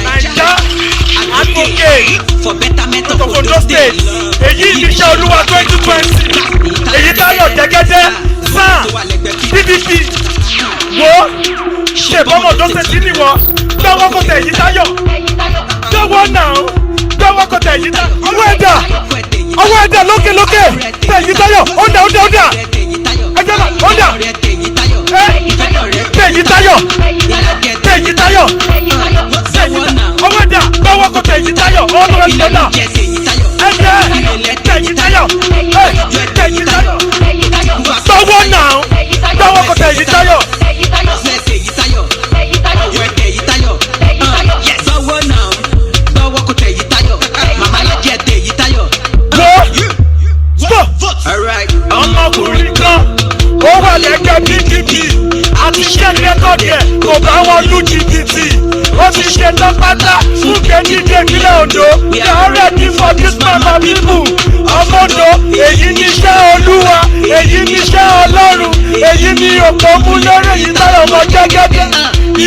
Naija Advocate for betterment of Ondo State. Èyí ni iṣẹ́ Olúwa 2020. Èyí Táyọ̀ Jẹ́gẹ́dẹ́ SAN PDP. Wo ṣe bọ́mọ̀ Ondo State níwọ̀ gbọ́wọ́ kò tẹ̀ èyí Táyọ̀. Gbọ́wọ́ náà, gbọ́wọ́ kò tẹ̀ èyí Táyọ̀. Ọwọ́ ẹ̀dà, ọwọ́ ẹ̀dà, lókè lókè tẹ̀ èyí Táyọ̀. Ó dà, ó dà, ó dà. Ẹ̀jẹ̀ náà ó dà. Tẹ̀yí Táyọ̀, Tẹ̀yí Táyọ̀, ọwọ́ ẹ̀dà, gbọ́wọ́ kò tẹ̀yí Táyọ̀. Ọwọ́ ẹ̀dà, ẹ̀jẹ̀ Tẹ̀yí Táyọ̀, Tẹ̀yí Táyọ̀, gbọ́wọ́ náà, gbọ́wọ́ kò tẹ̀yí Táyọ̀. Gbọ́wọ́ náà, gbọ́wọ́ kò tẹ̀yí Táyọ̀, màmá alájẹ tẹ̀yí Táyọ̀. Wo stop. Ọmọkùnrin kan ó wà lẹ́gbẹ́ PDP àti ṣe record ẹ̀, kò bá wọn lu jìbìtì. Ó ti ṣe tán pátá fún kéjìdé ìpínlẹ̀ Ondo. They are ready for this man, my people. Ọmọ Ondo, èyí ní iṣẹ́ Olúwa, èyí ní iṣẹ́ Ọlọ́run, èyí ní òpó mú lórí èyí Táyọ̀ ọmọ Jẹ́gẹ́dẹ́.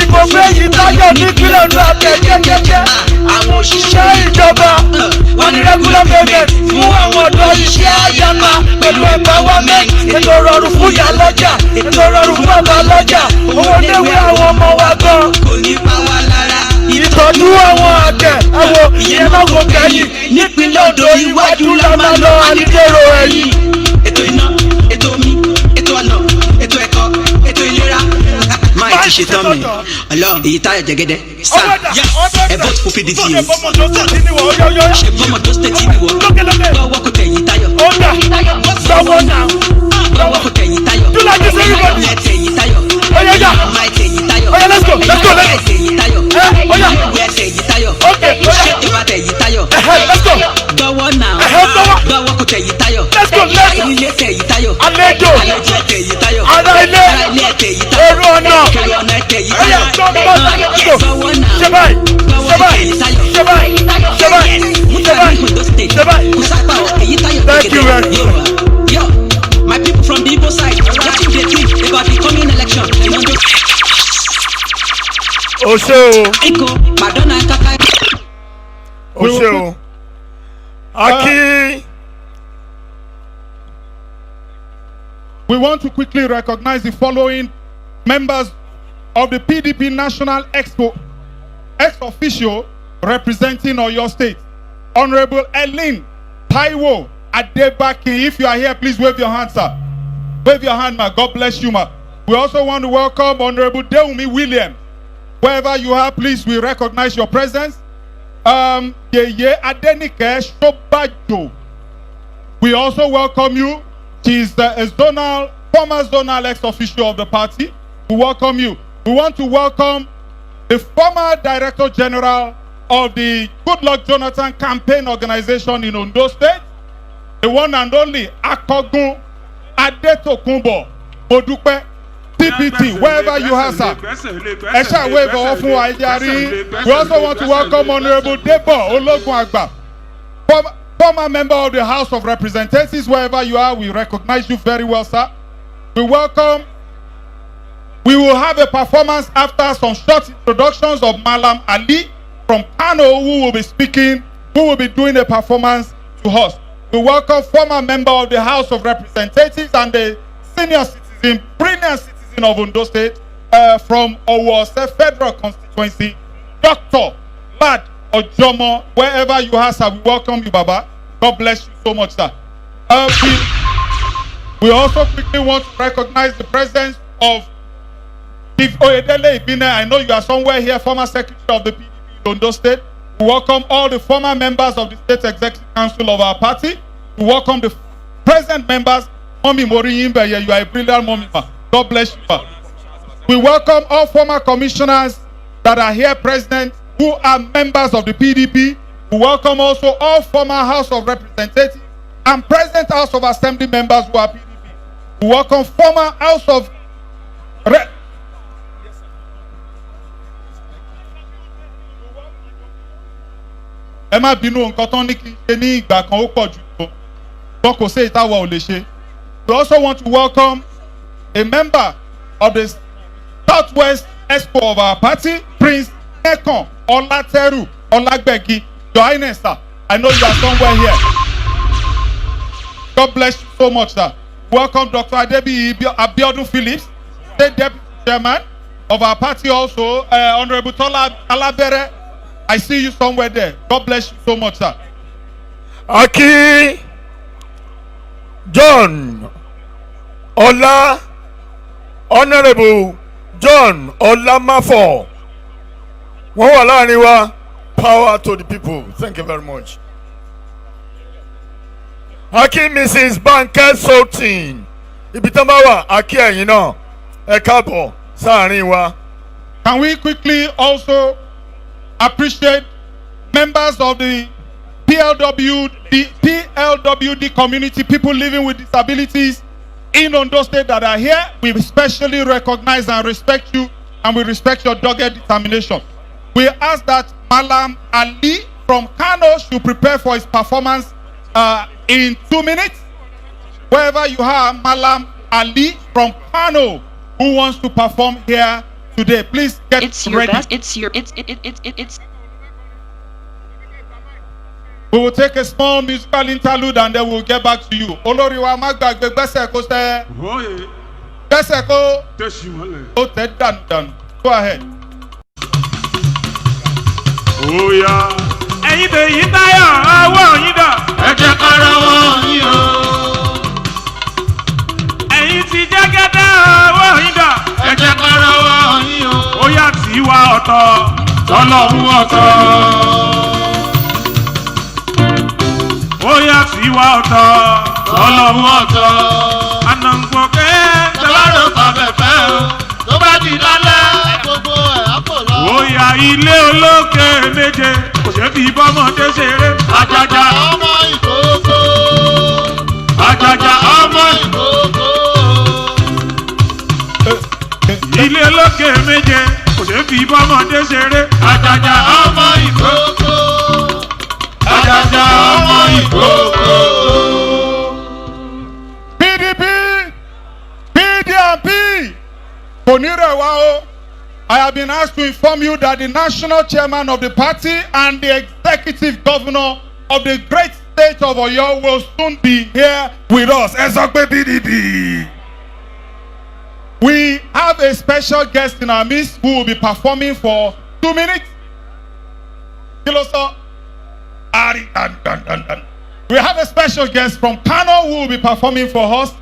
Ìbò fún èyí Táyọ̀ nípínlẹ̀ Ondo àtẹ jẹ́gẹ́dẹ́. Àwọn òṣìṣẹ́ ìjọba wọn ní regular payment fún àwọn ọ̀dọ́, iṣẹ́ àyàmá pẹ̀lú empowerment, ètò rọrùn fún ìyá lọ́jà, ètò rọrùn fún bàbá lọ́jà, owó léwé àwọn ọmọ wa gan. Kò ní pa wá lára. Ìtọ́jú àwọn àgbẹ̀ ẹ̀wọ̀ ìyẹn náà kò kẹ́yìn. Nípínlẹ̀ Ondo, iwájú la máa lọ, ànídèrò ẹ̀yìn. Ètò iná, ètò omi, ètò ọ̀nà, ètò ẹ̀kọ́, ètò ìlera. Máa ti ṣe tán mi ọlọ́run èyí Táyọ̀ Jẹ́gẹ́dẹ́ SAN, ẹ vote fún PDP o. Ṣe bọ́mọ Ondo State ni wọ́, gbọ́wọ́ kò tẹ̀yìn Táyọ̀. Gbọ́wọ́ náà, gbọ́wọ́ kò tẹ̀yìn Táyọ̀. Do like this, everybody. Ẹ tẹ̀yìn Táyọ̀. Oya ya. Máa tẹ̀yìn Táyọ̀. Oya, let's go, let's go, let's go. Ẹ tẹ̀yìn Táyọ̀. Ẹ oya. Ẹ tẹ̀yìn Táyọ̀. Okay, oya. Ṣèjọba tẹ̀yìn Táyọ̀. Let's go. Gbọ́wọ́ náà, gbọ́wọ́ kò tẹ̀yìn Táyọ̀. Let's go, let's go. Onílé tẹ̀yìn Táyọ̀. Àlejò. Àlejò tẹ̀yìn Táyọ̀. Ará ilé. Ará ilé tẹ̀yìn Táyọ̀. Èrò ọ̀nà. Èrò ọ̀nà tẹ̀yìn Oya, Táyọ̀. go, go, go. Gbọ́wọ́ náà. Ṣe báyìí, ṣe báyìí, ṣe báyìí, ṣe báyìí, ṣe báyìí, ṣe báyìí. Thank you very much. Yo, my people from the Igbo side, wetin you dey think about the coming election in Ondo? O ṣe o. Eko, Madonna Kaka. O ṣe o. Aki. We want to quickly recognize the following members of the PDP National Expo, ex officio representing Oyo State. Honorable Ellen Taiwo Adebakin. If you are here, please wave your hand, sir. Wave your hand, ma. God bless you, ma. We also want to welcome Honorable Deumi Williams. Wherever you are, please, we recognize your presence. Yeye Adenike Shobajo. We also welcome you. She is the zonal, former zonal ex-officio of the party. We welcome you. We want to welcome the former Director General of the Goodluck Jonathan Campaign Organization in Ondo State, the one and only Akogun Adetokunbo Modupe, TPT, wherever you are, sir. Ẹ ṣáà wave ọwọ́ fún wa, ẹ jẹ́ a rí. We also want to welcome Honourable Debo Ologun Agba, former member of the House of Representatives. Wherever you are, we recognize you very well, sir. We welcome. We will have a performance after some short introductions of Malam Ali from Kano, who will be speaking, who will be doing a performance to us. We welcome former member of the House of Representatives and the senior citizen, brilliant citizen of Ondo State, from Owo Federal Constituency, Dr. Lad Ojomo. Wherever you are, sir, we welcome you, Baba. God bless you so much, sir. We also quickly want to recognize the presence of Chief Oyedele Ibine. I know you are somewhere here, former secretary of the PDP in Ondo State. We welcome all the former members of the State Executive Council of our party. We welcome the present members. Mommy Mori Yimbe, you are a brilliant mommy. Ma. God bless you. Ma. We welcome all former commissioners that are here present who are members of the PDP. We welcome also all former House of Representatives and present House of Assembly members who are PDP. We welcome former House of Ẹ má bínú, nǹkan tán ní kí n ṣe ní ìgbà kan ó pọ̀ jù lọ, wọn kò sí ìtawọ̀ ò lè ṣe. We also want to welcome a member of the Southwest Exco of our party, Prince Nekan Olateru Olagbegi. Your Highness, sir, I know you are somewhere here. God bless you so much, sir. Welcome Dr. Adebiyi Abiodun Phillips, State Deputy Chairman of our party also, Honorable Tola Alabere. I see you somewhere there. God bless you so much, sir. Aki John Ọlá, Honourable John Ọlámáfọ̀, wọ́n wà láàrin wa. Power to the people. Thank you very much. Aki Mrs. Banke Sultan, ibi tán bá wà, aki ẹ̀yin náà, ẹ káàbọ̀ sáàrin wa. Can we quickly also appreciate members of the PLWD, PLWD community, people living with disabilities in Ondo State that are here? We especially recognize and respect you, and we respect your dogged determination. We ask that Malam Ali from Kano should prepare for his performance in 2 minutes. Wherever you are, Malam Ali from Kano, who wants to perform here today, please get It's your ready. best. It's your. It's it it it it it's. We will take a small musical interlude and then we'll get back to you. Olórí wa, má gbàgbé gbẹ́sẹ̀ kó sẹ́. Gbẹ́sẹ̀ kó. Ó tẹ̀ dànù dànù. Go ahead. Oya. Ẹ̀yin tèyí táyọ̀, ọwọ́ yín dà. Ẹ jẹ́ ká rọwọ́ yín o. Ẹ̀yin ti jẹ́gẹ́dẹ́, ọwọ́ yín dà. Ẹ jẹ́ ká rọwọ́ yín o. Ó yá, tiwa ọ̀tọ̀, tọ́lọ́hún ọ̀tọ̀. Ó yá, tiwa ọ̀tọ̀, tọ́lọ́hún ọ̀tọ̀. Ànàǹgbọ̀kẹ́ tẹ́lárò fàfẹ́fẹ́ o. Tó bá di lálẹ́, gbogbo ẹ̀ á pò lọ. Ó yá, ilé olókè méje kò ṣeé fi bọ́mọdé ṣeré. Àjàjà ọmọ ìkókó. Àjàjà ọmọ ìkókó. Ilé olókè méje kò ṣeé fi bọ́mọdé ṣeré. Àjàjà ọmọ ìkókó. Àjàjà ọmọ ìkókó. PDP, PDP, kò ní rẹ̀ wá o. I have been asked to inform you that the national chairman of the party and the executive governor of the great state of Oyo will soon be here with us. Ẹ sọ pé PDP. We have a special guest in our midst who will be performing for 2 minutes. Kí ló sọ? Ari dan dan dan dan. We have a special guest from Kano who will be performing for us,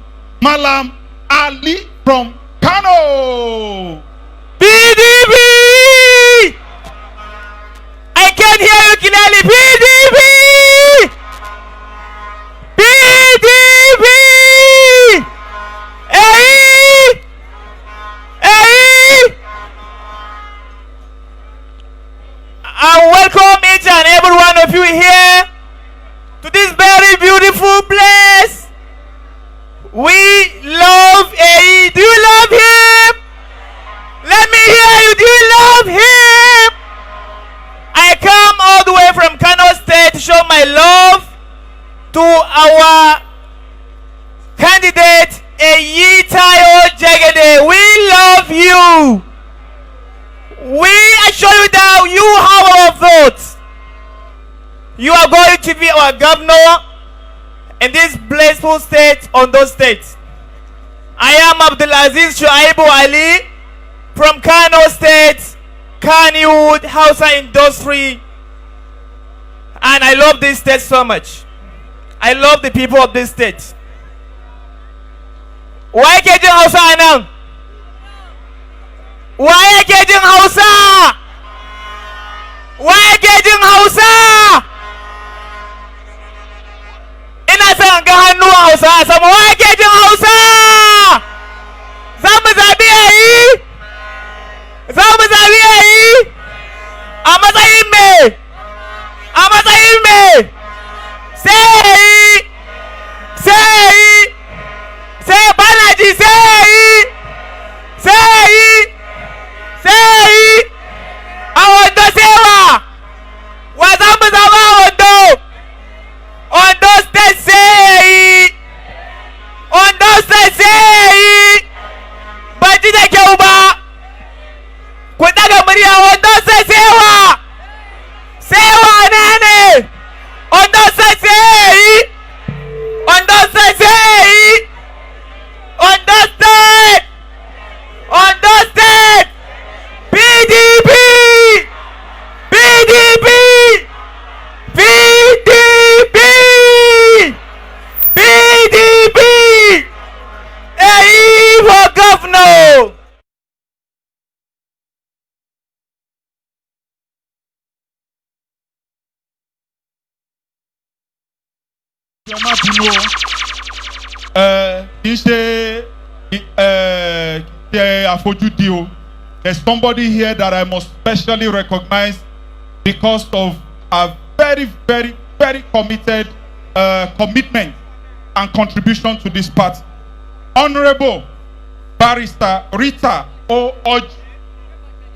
Malam Ali from Kano. PDP! I can't hear you clearly. PDP! PDP! Hey! Hey! I welcome each and every one of you here to this very beautiful place. We love AE. Do you love him? Let me hear you. Do you love him? I come all the way from Kano State to show my love to our candidate, Eyitayo Jegede. We love you. We assure you that you have our votes. You are going to be our governor in this blissful state, Ondo State. I am Abdulaziz Shuaibu Ali. From Kano State, Kannywood, Hausa industry. And I love this state so much. I love the people of this state. Wa yake jin Hausa a nan? Wa yake jin Hausa? Wa yake jin Hausa? Ina son ga hannuwan Hausa a sama. Wa yake jin Hausa? Za mu zaɓi yayi? Za mu zaɓi yayi? A matsayin me? A matsayin me? Sai sai sai bana ji sai sai sai a Ondo sai wa wa za mu zama a Ondo? Ondo State sai Ondo State sai ban ji da kyau ba. Ku daga murya. Ondo State sai wa sai wa ne ne Ondo State sai Ondo State sai Ondo State, Ondo State, PDP, PDP, PDP, PDP, Eyi for governor. Ẹ má bínú o, ẹ kì í ṣe ẹ kì í ṣe àfojúdi o. There's somebody here that I must specially recognize because of a very, very, very committed commitment and contribution to this party. Honourable Barrister Rita O. Oji,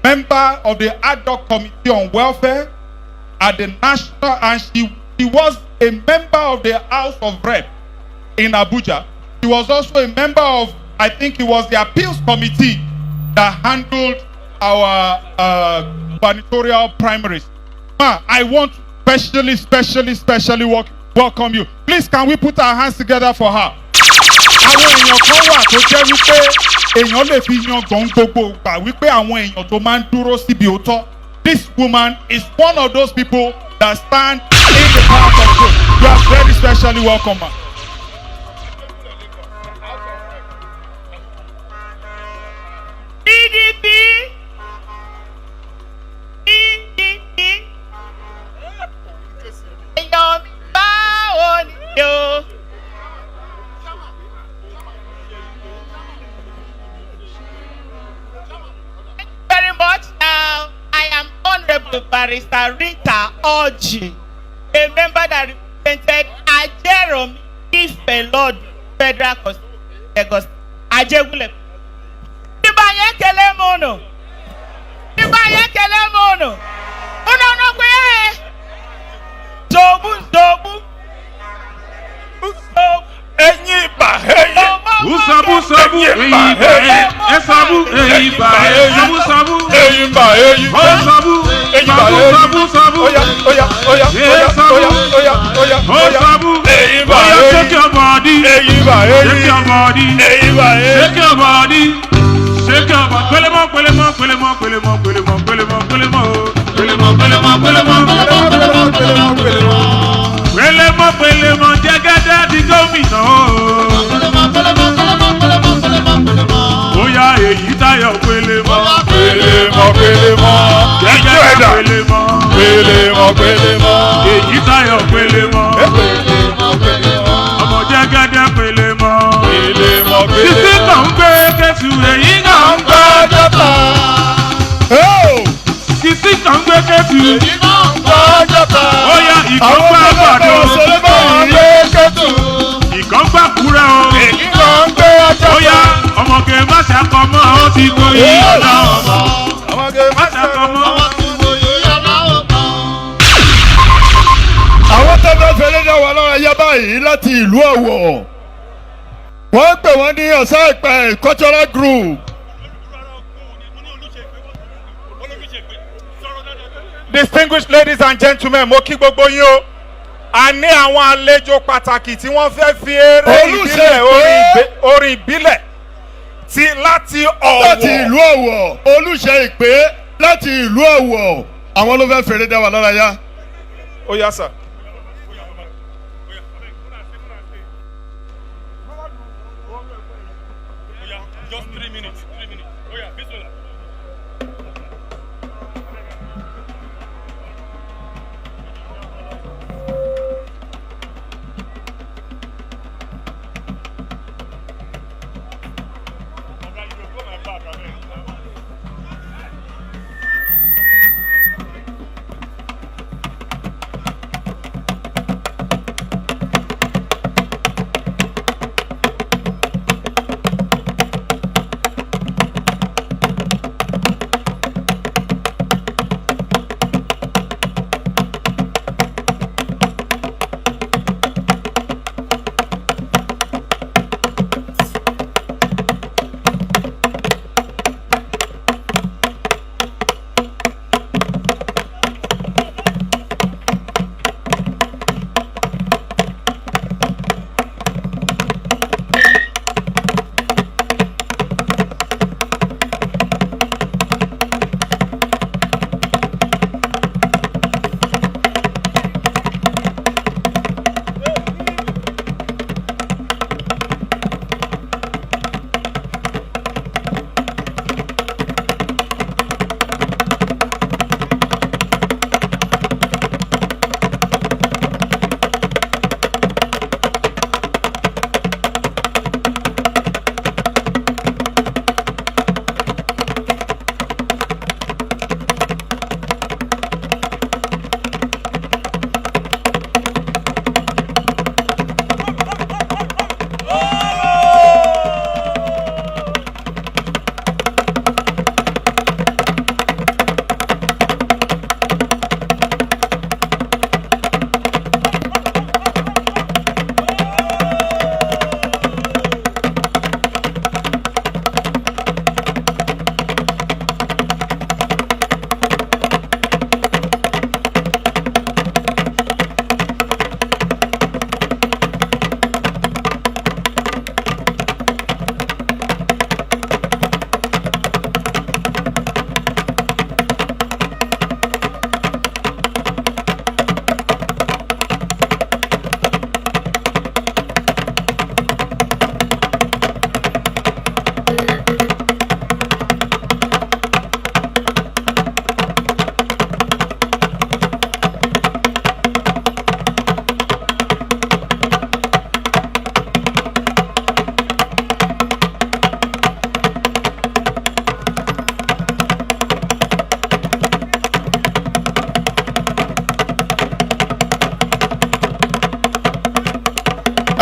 member of the Ad Hoc Committee on Welfare at the National, and she was a member of the House of Rep in Abuja. She was also a member of, I think it was the Appeals Committee that handled our gubernatorial primaries. Ma, I want to specially, specially, specially welcome you. Please, can we put our hands together for her? Àwọn èèyàn kan wà tó jẹ́ wípé èèyàn lè fi yan gbogbo gbà wípé àwọn èèyàn tó máa ń dúró síbi òótọ́. This woman is one of those people that stand in the path of truth. You are very specially welcome, ma. PDP, PDP, èèyàn mi báwo ni o? Thank you very much. Now, I am Honorable Barrister Rita Oji, a member that represented Ajeromi Ifelodun Federal Constituency, Lagos. Ajegunle. Ndị be anyị ekele m unu. Ndị be anyị ekele m unu. Unu ọnụkwu ya? Zogbu zogbu. Zogbu. Ẹyin ibà ẹyin. Usabu sabu eyi ba e esabu eyi ba e sabu sabu eyi ba eyi o sabu eyi ba sabu eyi sabu sabu oya oya oya oya sabu oya oya oya o sabu eyi ba oya eyi shake your body eyi ba eyi shake your body eyi ba eyi shake your body shake your body pelemọ pelemọ pelemọ pelemọ pelemọ pelemọ pelemọ pelemọ pelemọ pelemọ pelemọ pelemọ pelemọ. pelemọ pelemọ Jẹ́gẹ́dẹ́ di gómìnà o. Bóyá èyí tayọ̀ pelemọ. Pelemọ pelemọ. Jẹ́gẹ́dẹ́ pelemọ. Pelemọ pelemọ. Èyí tayọ̀ pelemọ. Ọmọ Jẹ́gẹ́dẹ́ pelemọ. Pelemọ pelemọ. Títí kan ń gbé kẹ́tù èyí kan ń gbé jọ́tà. Títí kan ń gbé kẹ́tù. Èyí náà ń gbọ́ jọ́tà. Bóyá ìkan gbá àgbàdo. Ìkan gbà kúrẹ́ o. Èyí kan ń gbé jọ́tà. Bóyá ọmọge má ṣàkọmọ́ ó ti gboyè ọ̀la ọmọ. Ọmọge má ṣàkọmọ́. Àwọn tó fẹ́ fẹ́lẹ́ dá wa lára yá báyìí láti ìlú Ọ̀wọ̀, wọ́n pè wọ́n ní Ọ̀sán Ìpẹ́ Cultural Group. Distinguished ladies and gentlemen, mo kí gbogbo yín o. A ní àwọn àlejò pàtàkì tí wọ́n fẹ́ fi eré ìbílẹ̀ orin ìbílẹ̀ Ti láti Ọ̀wọ̀. Láti ìlú Ọ̀wọ̀, Olùṣe Ìpè láti ìlú Ọ̀wọ̀, àwọn ló fẹ́ fèrè dá wa lára yá. Ó yá sà. Just 3 minutes. 3 minutes. Oh yeah, Bismillah.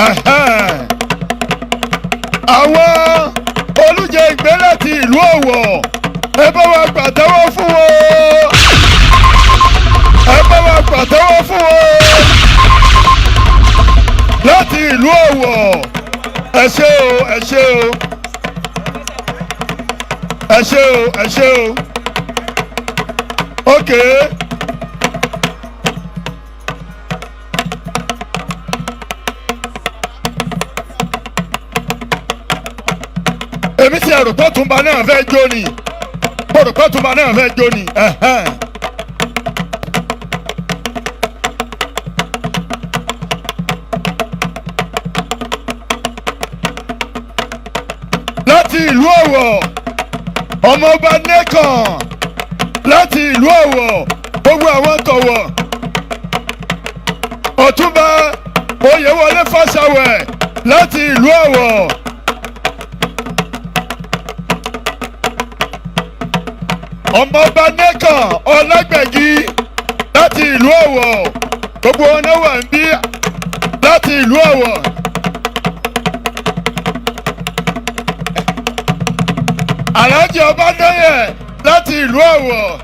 Ẹ̀hẹ́n. Àwọn Olùjẹ Ìgbé láti ìlú Ọ̀wọ̀, ẹ bá wa pàtẹ́wọ́ fún wọn, ẹ bá wa pàtẹ́wọ́ fún wọn láti ìlú Ọ̀wọ̀. Ẹ ṣé o, ẹ ṣé o, ẹ ṣé o, ẹ ṣé o. Okay. Èmi ti ẹ̀rù pọ̀tùnba náà fẹ́ jó ni, pọ̀rù pọ̀tùnba náà fẹ́ jó ni. Ẹ̀hẹ́n. Láti ìlú Ọ̀wọ̀, ọmọọba nẹ́kàn láti ìlú Ọ̀wọ̀, gbogbo àwọn tọ̀wọ̀, Ọ̀túnba Oyèwọlé Fáṣàwẹ̀ láti ìlú Ọ̀wọ̀. Ọmọọba nẹ́kàn Ọlágbẹ̀gí láti ìlú Ọ̀wọ̀, gbogbo wọn náà wà ń bí láti ìlú Ọ̀wọ̀. Alhaji Ọbadẹ́yẹ láti ìlú Ọ̀wọ̀.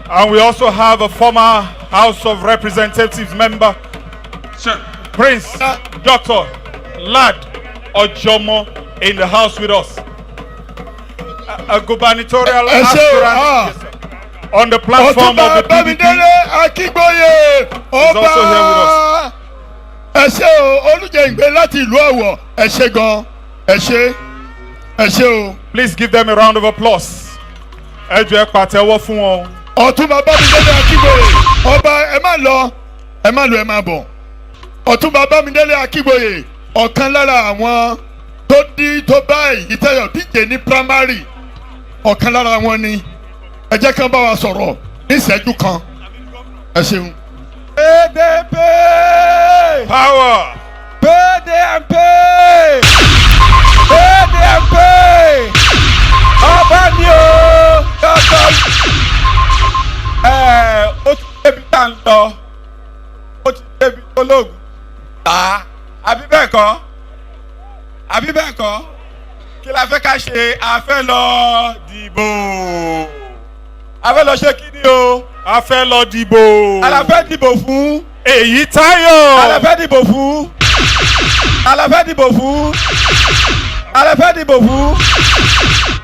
And we also have a former House of Representatives member, Prince Dr. Lad Ojomo, in the house with us. A gubernatorial Ẹ ṣé o, aspirant ah. on the platform Ọ̀túnba of the PDP Bámidélé Akígbóyè is also here with us. Ẹ ṣé o, Olùjẹ̀ǹgbẹ́ láti ìlú Ọ̀wọ̀. Ẹ ṣé gan, ẹ ṣé, ẹ ṣé o. Please give them a round of applause. Ẹ jọ̀ọ́, ẹ pàtẹ́wọ́ fún wọn. Ọ̀túnba Bámidélé Akígboyè ọba, ẹ má lọ, ẹ má lọ, ẹ má bọ̀. Ọ̀túnba Bámidélé Akígboyè, ọ̀kan lára àwọn tó dí tó bá Èyítayọ̀ díje ní primary, ọ̀kan lára wọn ni. Ẹ jẹ́ kán bá wa sọ̀rọ̀ ní ìṣẹ́jú kan. Ẹ ṣeun. PDP! Power! PDP! PDP! Ọba ni o! Dọ́tọ̀. Ẹ ó ti débi tá à ń lọ. Ó ti débi ológun. Tà àbí bẹ́ẹ̀ kọ́? Àbí bẹ́ẹ̀ kọ́? Kí la fẹ́ ká ṣe? A fẹ́ lọ dìbò. A fẹ́ lọ ṣe kí ni o? A fẹ́ lọ dìbò. A la fẹ́ dìbò fún. Èyítayọ̀. A la fẹ́ dìbò fún. A la fẹ́ dìbò fún. A la fẹ́ dìbò fún.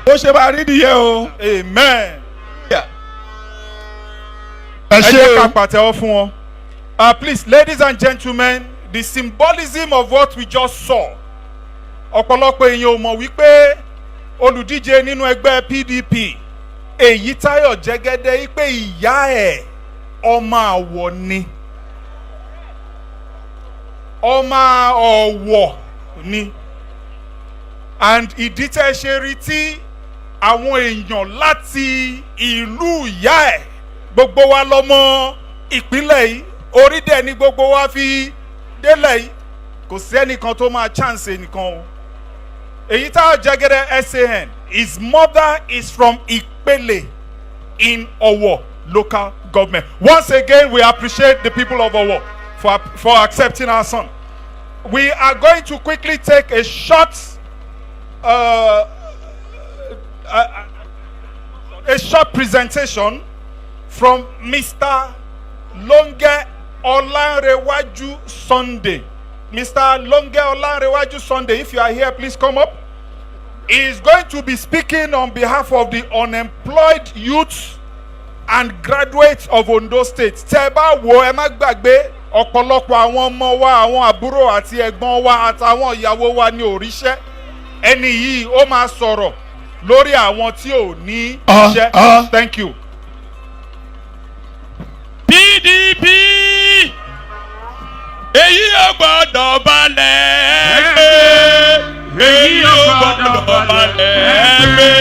Ó ṣe máa rí nìyẹn o. Amen. Ẹ Ẹ ṣé jẹ́ o. ká pàtẹ́wọ́ fún wọn. Please, ladies and gentlemen, the symbolism of what we just saw. Ọ̀pọ̀lọpọ̀ èèyàn ò mọ̀ wípé olùdíje nínú ẹgbẹ́ PDP, Èyítayọ̀ Jẹ́gẹ́dẹ́, wípé ìyá ẹ̀ ọmọ Àwọ̀ ni. Ọmọ Ọ̀wọ̀ ni. And ìdí tẹ́ ṣe rí tí àwọn èèyàn láti ìlú ìyá ẹ̀, gbogbo wa lọ́mọ ìpínlẹ̀ yìí, orí dẹ̀ ni gbogbo wa fi délẹ̀ yìí, kò sí ẹnìkan tó máa chance ẹnìkan o. Èyítayọ̀ Jẹ́gẹ́dẹ́ SAN, his mother is from Ìpele in Owo Local Government. Once again, we appreciate the people of Owo for accepting our son. We are going to quickly take a short presentation from Mr. Longe Olanrewaju Sunday. Mr. Longe Olanrewaju Sunday, if you are here, please come up. He is going to be speaking on behalf of the unemployed youths and graduates of Ondo State. Tẹ́ ẹ bá wo, ẹ má gbàgbé, ọ̀pọ̀lọpọ̀ àwọn ọmọ wa, àwọn àbúrò àti ẹ̀gbọ́n wa àtàwọn ìyàwó wa ní òríṣẹ́. Ẹni yìí ó máa sọ̀rọ̀ lórí àwọn tí ò ní iṣẹ́. Ah. Thank you. PDP, èyí ò gbọ́dọ̀ balẹ̀ ẹgbẹ́, èyí ò gbọ́dọ̀ balẹ̀ ẹgbẹ́,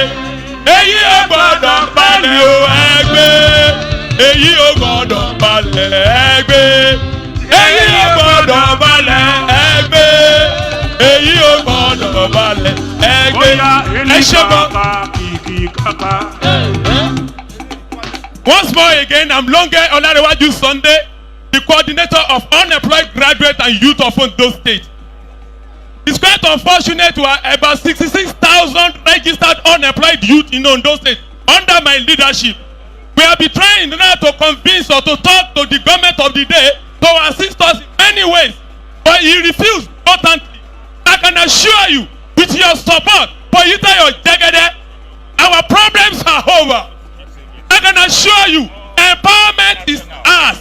èyí ò gbọ́dọ̀ balẹ̀ o ẹgbẹ́, èyí ò gbọ́dọ̀ balẹ̀ ẹgbẹ́, èyí ò gbọ́dọ̀ balẹ̀ ẹgbẹ́, èyí ò gbọ́dọ̀ balẹ̀ ẹgbẹ́. Ẹ ṣe bọ́. Once more again, I'm Longe Olarewaju Sunday, the coordinator of unemployed graduates and youth of Ondo State. It's quite unfortunate we are about 66,000 registered unemployed youth in Ondo State under my leadership. We have been trying now to convince or to talk to the government of the day to assist us in many ways, but he refused blatantly. I can assure you, with your support for Eyitayo Jegede, our problems are over. I can assure you, empowerment is ours.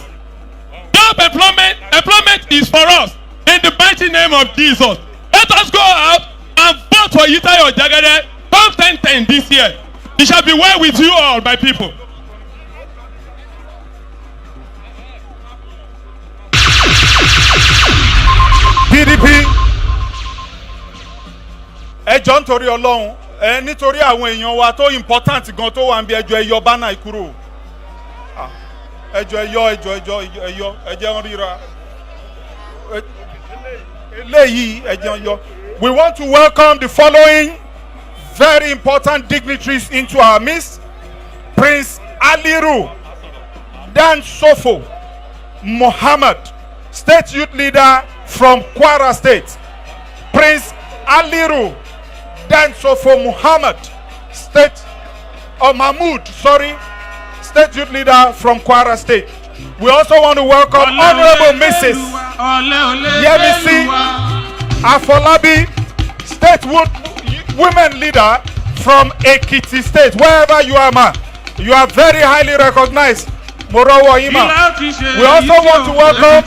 Job employment, employment is for us. In the mighty name of Jesus. Let us go out and vote for Eyitayo Jegede come 10-10 this year. It shall be well with you all, my people. PDP, ẹ jọ, nítorí Ọlọ́run, ẹ nítorí àwọn èèyàn wa tó important gan tó wà níbi, ẹ jọ̀ọ́, ẹ yọ banner kúrò. Ah, ẹ jọ̀ọ́, ẹ yọ, ẹ jọ̀ọ́, ẹ jọ̀ọ́, ẹ yọ, ẹ jẹ́ ń ríra eléyìí, ẹ jẹ́ ń yọ. We want to welcome the following very important dignitaries into our midst: Prince Aliru Dan Sofo Muhammad, State Youth Leader from Kwara State. Prince Aliru Dan Sofo Muhammad, State, oh, Mahmoud, sorry, State Youth Leader from Kwara State. We also want to welcome Honorable Mrs. Yemisi Afolabi, State Women Leader from Ekiti State. Wherever you are, ma, you are very highly recognized. Mo rọ́wọ́ yín mà. We also want to welcome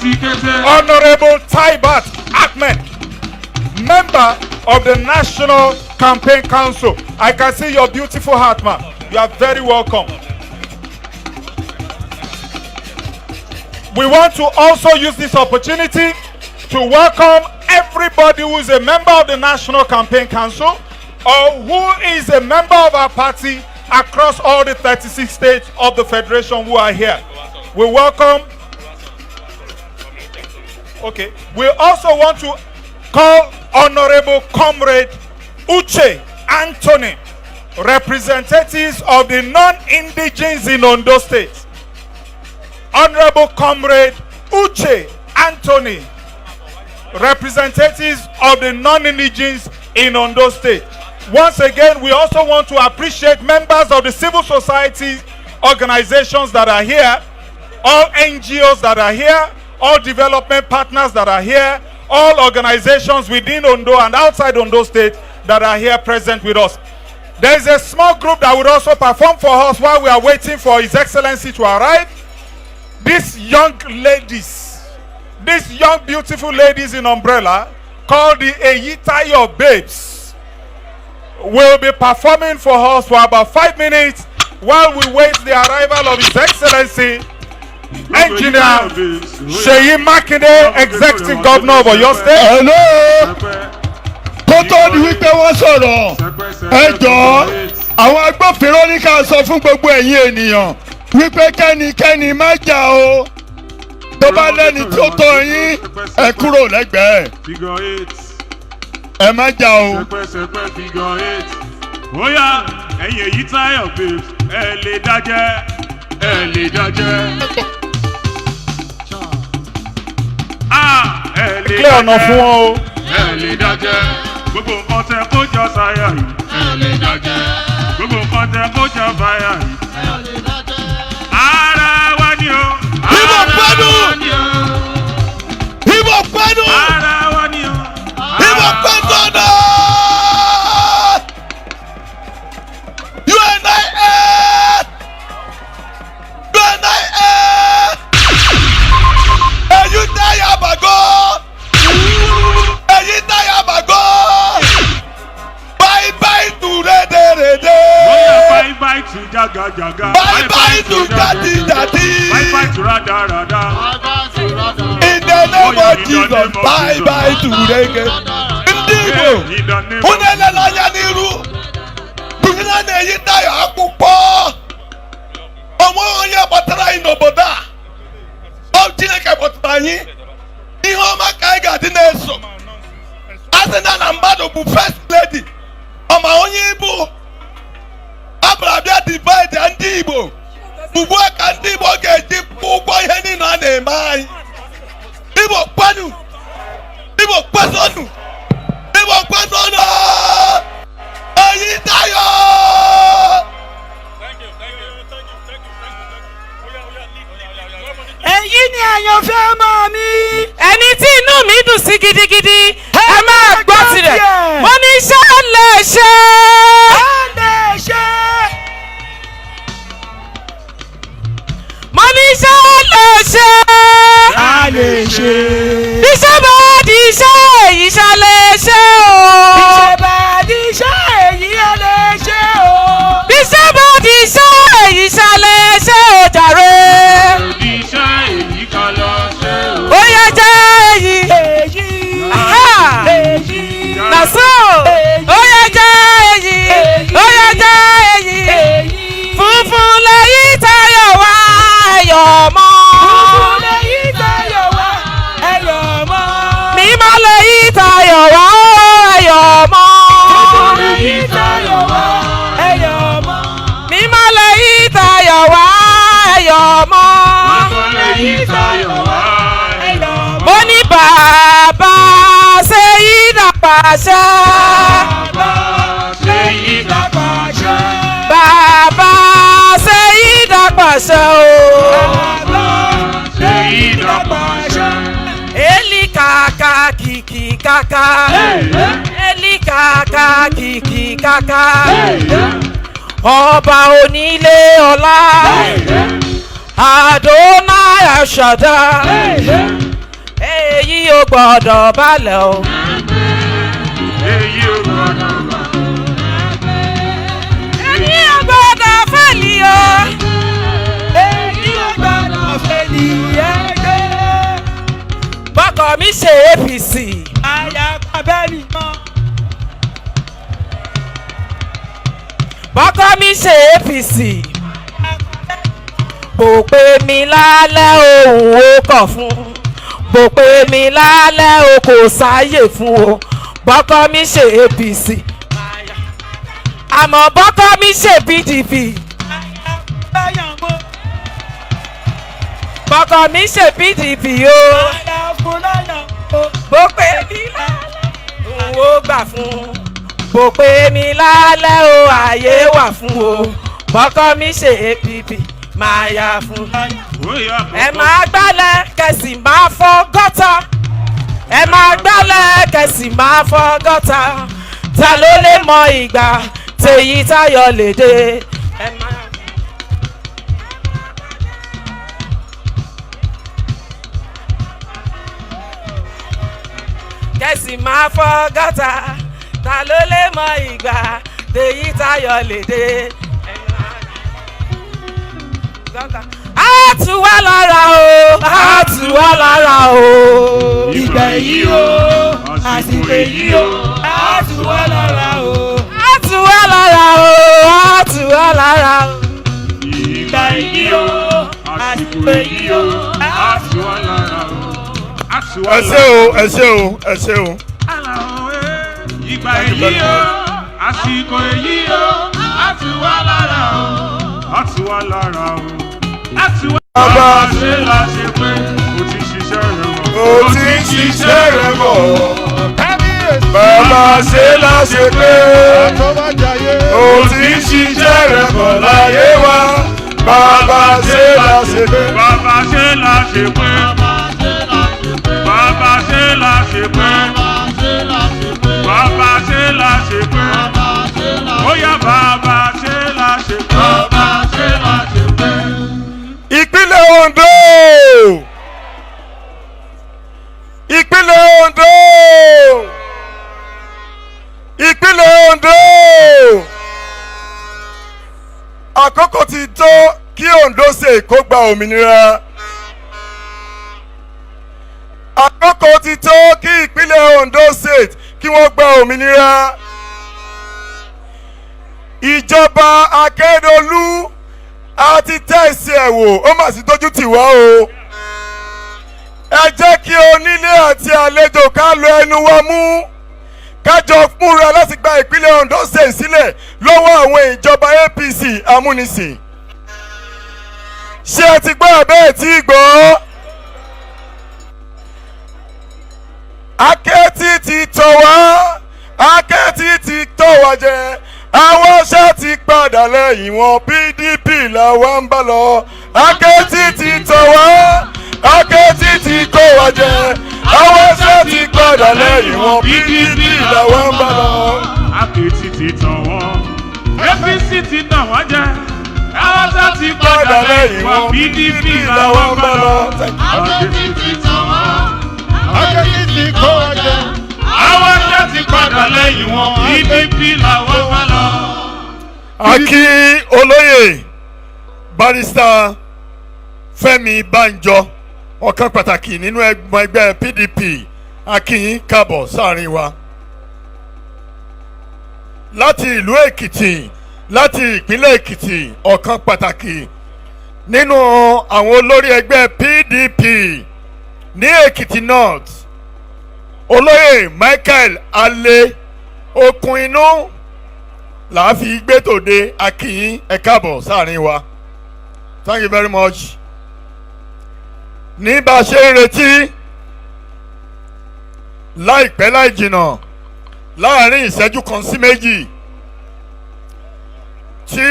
Honourable Taibat Ahmed, member of the National Campaign Council. I can see your beautiful hat, ma. You are very welcome. We want to also use this opportunity to welcome everybody who is a member of the National Campaign Council or who is a member of our party across all the 36 states of the Federation who are here. We welcome. Okay. We also want to call Honorable Comrade Uche Anthony, representatives of the non-indigenes in Ondo State. Honorable Comrade Uche Anthony, representatives of the non-indigenes in Ondo State. Once again, we also want to appreciate members of the civil society organizations that are here, all NGOs that are here, all development partners that are here, all organizations within Ondo and outside Ondo State that are here present with us. There is a small group that would also perform for us while we are waiting for His Excellency to arrive. These young ladies, these young beautiful ladies in umbrella, called the Eyitayo Babes, will be performing for us for about 5 minutes while we wait the arrival of His Excellency, Engineer Seyi Makinde, Executive Governor of Oyo State. Hello. Kó tó di wípé wọ́n sọ̀rọ̀, ẹ jọ̀ọ́, àwọn agbófinró ní ká sọ fún gbogbo ẹ̀yin ènìyàn wípé kẹ́nikẹ́ni má jà o. Tó bá lẹ́ni tó tọ́ yín, ẹ kúrò lẹ́gbẹ̀ẹ́. Figure eight. Ẹ má jà o. Sẹpẹsẹpẹ figure eight. Bóyá ẹ̀yin Èyítáyọ̀ Babes, ẹ lè dájẹ́, ẹ lè dájẹ́. Ah, ẹ lè Clear ọ̀nà fún wọn o. Ẹ lè dájẹ́. Gbogbo nǹkan tẹ kó jọ sáyà yìí. Ẹ lè dájẹ́. Gbogbo nǹkan tẹ kó jọ báyà yìí. Ara wa ni o. Ibo pẹ́nu. Ara wa ni o. Ibo pẹ́nu. Ara wa ni o. Ibo pẹ́nu ọ̀nà. UNIA. UNIA. Èyí táyà bàgọ́. Èyí táyà bàgọ́. Bye bye to rédèrèdè. Bóyá bye bye to jagajaga. Bye bye to jati-jati. Bye bye to radarada. In the name of Jesus, bye bye to reggae. Ndị Igbo, unu elela anya n'iru. Bụnyere na Eyitayo akwụkwọ. Onwe onye kpọtara anyị n'obodo a. Ọ Chineke kpọtara anyị. Ihe ọma ka anyị ga-adị na-eso. A sị na na mmadụ bụ first lady. Ọma onye ibu. Abịara bịa divide ndị Igbo. Ugbu a ka ndị Igbo ga-eji kwụ ụgwọ ihe niile a na-eme anyị. Igbo kwenu! Igbo kwesonu! Igbo kwesonu! Eyitayo! Èyí ni àyànfẹ́ ọmọ mi. Ẹni tí inú mi dùn sí gidigidi, ẹ máa gbọ́ tirẹ̀. Mo ní iṣẹ́ lè ṣe. Lè ṣe. Mo ní iṣẹ́ lè ṣe. A lè ṣe. Iṣẹ́ bá di iṣẹ́ èyí ṣá lè ṣe o. Iṣẹ́ bá di iṣẹ́ èyí á lè ṣe o. Iṣẹ́ bá di iṣẹ́ èyí ṣá lè ṣe o jàre. Iṣẹ́ èyí kan lọ ṣe o. Ó yẹ jẹ́ èyí. Èyí. Èyí. Nàṣó. Ó yẹ jẹ́ èyí. Ó yẹ jẹ́ èyí. Funfun lẹ́yìn tayọ̀ wá ẹ̀yọ̀ mọ́. Funfun lẹ́yìn tayọ̀ wá ẹ̀yọ̀ mọ́. Mímọ́ lẹ́yìn tayọ̀ wá ẹ̀yọ̀ mọ́. Funfun lẹ́yìn tayọ̀ wá ẹ̀yọ̀ mọ́. Mímọ́ lẹ́yìn tayọ̀ wá ẹ̀yọ̀ mọ́. Lẹ́yìn tayọ̀ wá ẹ̀yọ̀ mọ́. Mo ní bàbá ṣe ìdàpàṣẹ. Bàbá ṣe ìdàpàṣẹ. Bàbá ṣe ìdàpàṣẹ o. Bàbá ṣe ìdàpàṣẹ. Eli kàkà kìkì kàkà. Eli kàkà kìkì kàkà. Ọba onílé ọlá. Adonai El Shaddai. Èyí ò gbọ́dọ̀ balẹ̀ o. Èyí ò gbọ́dọ̀ Èyí ò gbọ́dọ̀ fẹ́lì o. Èyí ò gbọ́dọ̀ fẹ́lì ẹgbẹ́. Bọ́kọ̀ mi ṣe APC. Àyàpá bẹ́ẹ̀ ni mọ́. Bọ́kọ̀ mi ṣe APC. Bò pé mi lálẹ́ òun ó kọ̀ fún. Bò pé mi lálẹ́ o kò sáyè fún o. Bọ́kọ̀ mi ṣe APC. Àmọ́ bọ́kọ̀ mi ṣe PDP. Bọ́kọ̀ mi ṣe PDP o. Bó pé mi lálẹ́ òun ó gbà fún. Bò pé mi lálẹ́ o àyè wà fún o. Bọ́kọ̀ mi ṣe APP máa yà fún. Ẹ máa gbálẹ̀ kẹ̀sì máa fọ gọ́tà. Ẹ máa gbálẹ̀ kẹ̀sì máa fọ gọ́tà. Ta ló lè mọ ìgbà tèyí táyọ̀ lè dé? Ẹ máa. Kẹ̀sì máa fọ gọ́tà. Ta ló lè mọ ìgbà tèyí táyọ̀ lè dé? Á tù wá lára o, á tù wá lára o. Ìgbà èyí o, àsìkò èyí o, á tù wá lára o. Á tù wá lára o, á tù wá lára o. Ìgbà èyí o, àsìkò èyí o, á tù wá lára o. Ẹ ṣé o, ẹ ṣé o, ẹ ṣé o. Ìgbà èyí o, àsìkò èyí o, á tù wá lára o. Á tù wá lára o. Á tù wá Bàbá ṣe la ṣe pé o ti ṣiṣẹ́ rẹ̀ mọ̀. O ti ń ṣiṣẹ́ rẹ̀ bọ̀. Bàbá ṣe la ṣe pé o ti ń ṣiṣẹ́ rẹ̀ bọ̀ láyé wa. Bàbá ṣe la ṣe pé. Bàbá ṣe la ṣe pé. Bàbá ṣe la ṣe pé. Bàbá ṣe la ṣe pé. Ó yá bàbá ṣe la ṣe pé. Bàbá ṣe la ṣe pé. Ìpínlẹ̀ Ondo, ìpínlẹ̀ Ondo, ìpínlẹ̀ Ondo, àkókò ti tó kí Ondo ṣe kó gba òmìnira. Àkókò ti tó kí ìpínlẹ̀ Ondo State kí wọ́n gba òmìnira. Ìjọba Akérédolú a ti tẹ̀sí ẹ̀ wò, ó mà sì dójú tì wá o. Ẹ jẹ́ kí onílé àti àlejò ká lo ẹnu wa mú, kájọ múra láti gba ìpínlẹ̀ Ondo State sílẹ̀ lọ́wọ́ àwọn ìjọba APC amúnisìn. Ṣé ẹ ti gbọ́ àbẹ́ ẹ̀ tí ì gbọ́? Akétì ti tọ̀ wá, Akétì ti tọ̀ wá jẹ, àwọn ṣẹ́ ti padà lẹ́yìn wọn, PDP làwa ń bá lọ. Akétì ti tọ̀ wá, Akétì ti kó wa jẹ, àwọn ṣẹ́ ti padà lẹ́yìn wọn, PDP làwa ń bá lọ. Akétì ti tàn wọ́n, APC ti tàn wọ́n jẹ. Àwọn ṣẹ́ ti padà lẹ́yìn wọn, PDP làwa ń bá lọ. Akétì ti tàn wọ́n, Akétì ti kó wa jẹ. Àwọn ṣẹ́ ti padà lẹ́yìn wọn, PDP làwa ń bá lọ. A kí olóyè Barrister Fẹ́mi Bánjọ, ọ̀kan pàtàkì nínú ẹgbẹ́ PDP. A kí yín káàbọ̀ sáàrin wa. Láti ìlú Èkìtì, láti ìpínlẹ̀ Èkìtì, ọ̀kan pàtàkì nínú àwọn olórí ẹgbẹ́ PDP ní Èkìtì North, olóyè Michael Ale okun inú làá fi gbé tòde. A kí yín, ẹ káàbọ̀ sáàrin wa. Thank you very much. Ní bá a ṣe ń retí, láìpẹ́ láì jìnnà, láàrin ìṣẹ́jú kan sí méjì, tí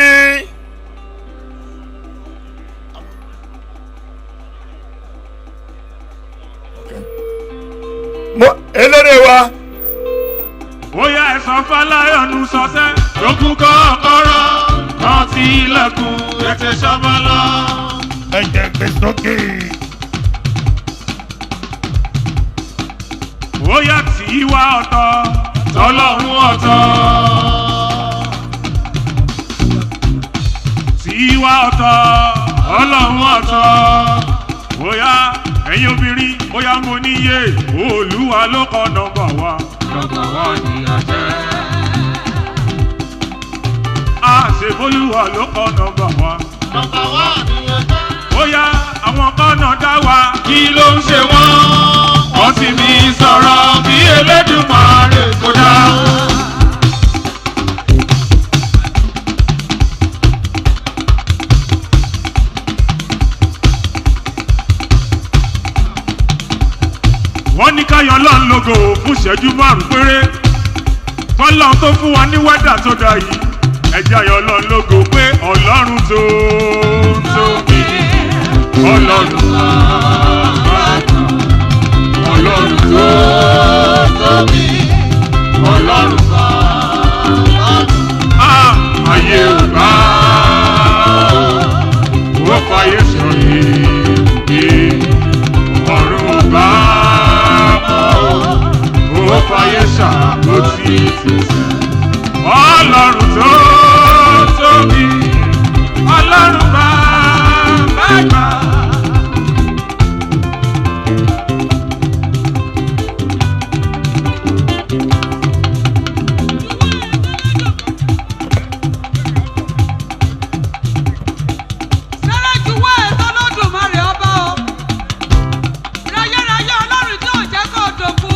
eléré wa. Bóyá ẹ̀sán Fáláyọ̀nù sọ́sẹ́ lókun kọ́kọ́rọ́ kan ti ilẹ̀kùn ètè sọ́mọ́lọ́. Ẹ jẹ́ gbé sókè. Ó yá tí wá ọ̀tọ̀ tọ́lọ́run ọ̀tọ̀. Tí wá ọ̀tọ̀ ọlọ́run ọ̀tọ̀. Ó yá ẹ̀yin obìnrin, ó yá mo níyè, Olúwa ló kọ nọ́mbà wa. Nọ́mbà wa ni a jẹ́. A ṣe bólúwa ló kọ nọ́mbà wa. Nọ́mbà wa ni a jẹ́. Ó yá àwọn kọ́nà dá wa. Kí ló ń ṣe wọ́n? Wọ́n sì mi sọ̀rọ̀ bí Elédùmarè kò dá. Wọ́n ní káyọ̀ lọ́n lógo fún ìṣẹ́jú 5 péré. Fọlọ́n tó fún wa ní wẹ́dà tó dà yìí. Ẹ̀jẹ̀ ayọ̀ lọ́n lógo pé Ọlọ́run tó tóbi. Ọlọ́run Ọlọ́run tó tóbi. Ọlọ́run Ah, ayé ò bá ó fàyè sọ yìí. Ọ̀run ò bá ó fàyè ṣàkóso tìṣẹ́. Ọlọ́run tó tóbi, Ọlọ́run bá bá gbà. Sẹ́rẹ́júwọ́ ètò Olódùmarè ọba o. Rayérayé Ọlọ́run tí ò jẹ́ kó dòkú.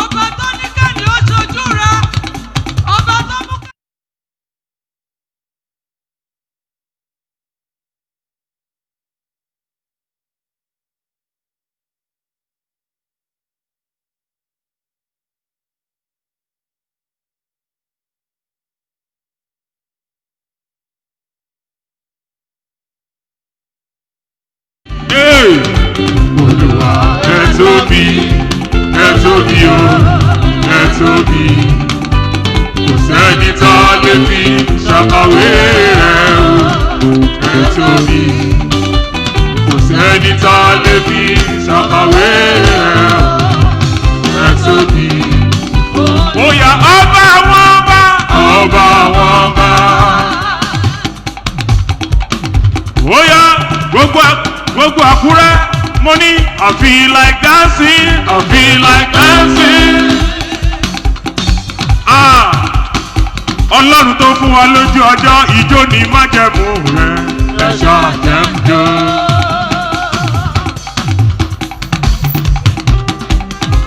Ọba tó ní kẹ́ni ó ṣojú rẹ̀. Ọba tó mú kẹ́ni. Hey! Olúwa ẹ tóbi, ẹ tóbi o, ẹ tóbi. Kò sẹ́ni tá a lè fi ṣàkàwé rẹ̀ o, ẹ tóbi. Kò sẹ́ni tá a lè fi ṣàkàwé rẹ̀ o, ẹ tóbi. Bóyá ọba wọn bá, ọba wọn bá. Bóyá gbogbo Àkúrẹ́ mo ní I feel like dancing, I feel like dancing. Ah, Ọlọ́run tó fún wa lójú ọjọ́ ìjó ní májẹ̀mú rẹ̀ ẹ̀ṣọ́ àjẹmjó.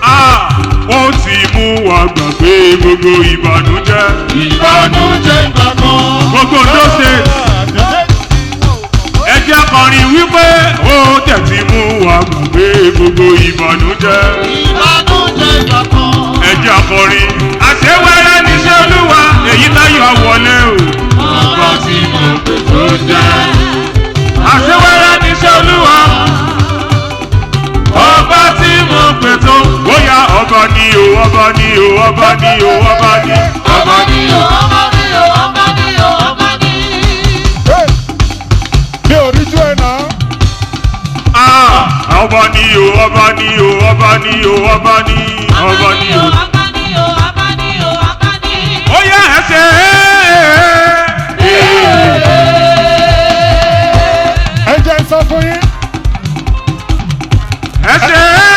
Ah, ó ti mú wa gbàgbé gbogbo ìbànújẹ́. Ìbànújẹ́ ìgbà kan. Gbogbo tó ṣe ẹ jẹ́ kọrin wípé ó tẹ̀sí mú wa gbàgbé gbogbo ìbànújẹ́. Ìbànújẹ́ ìgbà kan. Ẹ jẹ́ kọrin àṣewẹ́rẹ́ níṣẹ́ Olúwa èyí táyọ̀ wọlé o. Ọba tí mo pè tó jẹ́. Àṣewẹ́rẹ́ níṣẹ́ Olúwa ọba tí mo pè tó. Bóyá ọba ni o, ọba ni o, ọba ni o, ọba ni. Ọba ni o, ọba ni o, ọba ni o, ọba ni. Mi ò rí jú ẹ̀ náà. Ah, ọba ni o, ọba ni o, ọba ni o, ọba ni, ọba ni o. Ọba ni o, ọba ni o, ọba ni. Ó yá ẹ ṣe é. Ẹ jẹ́ n sọ fún yín. Ẹ ṣe é.